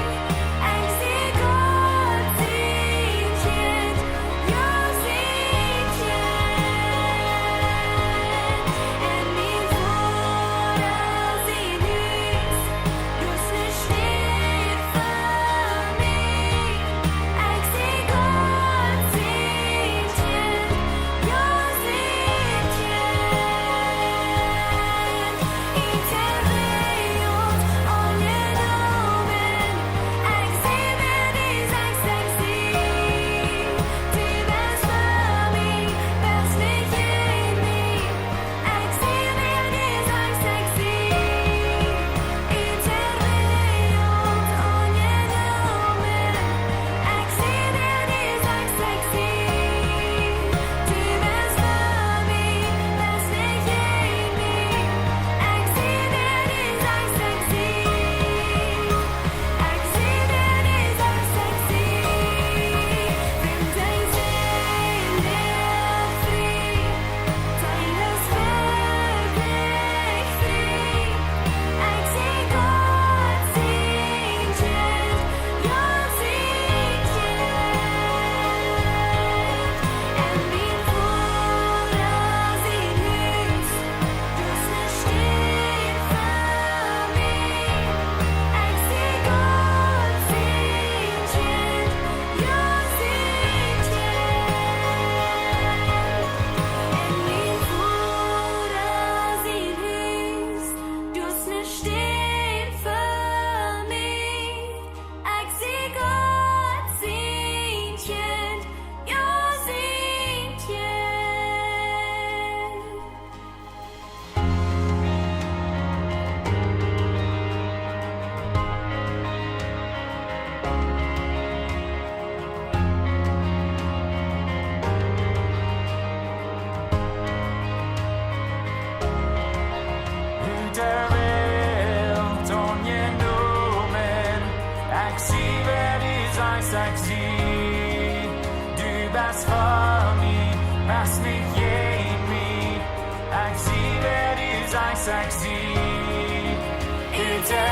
Ekj sie Gott sien Kjint, jo, sien Kjint. En mien Voda sien Hus, doa es eene Städ fa mie. Ekj sie Gott sien Kjint, jo, sien Kjint. Ekj sie werkjlich aunjenomen. Ekj sie, wäa du sajchst, ekj sie. Du best fa mie, best nich jäajen mie. Ekj sie, wäa du sajchst, ekj sie. Ekj sie werkjlich aunjenomen. Ekj sie, wäa du sajchst, ekj sie. Du best fa mie, best nich jäajen mie. Ekj sie, wäa du sajchst, ekj sie. Ekj sie, wäa du sajchst, ekj sie. Wäm dee Sän moakt frie, dee es werkjlich frie. Ekj sie Gott sien Kjint, jo, sien Kjint. En mien Voda sien Hus, doa es eene Städ fa mie. Ekj sie Gott sien Kjint, jo, sien Kjint. En mien Voda sien Hus, doa es eene Städ fa mie. Ekj sie Gott sien Kjint, jo, sien Kjint. Ut de Welt aunjenomen, ekj sie, wäa du sajchst, ekj sie. Du best fa mie, best nich jäajen mie. Ekj sie, wäa du sajchst, ekj sie. Ut de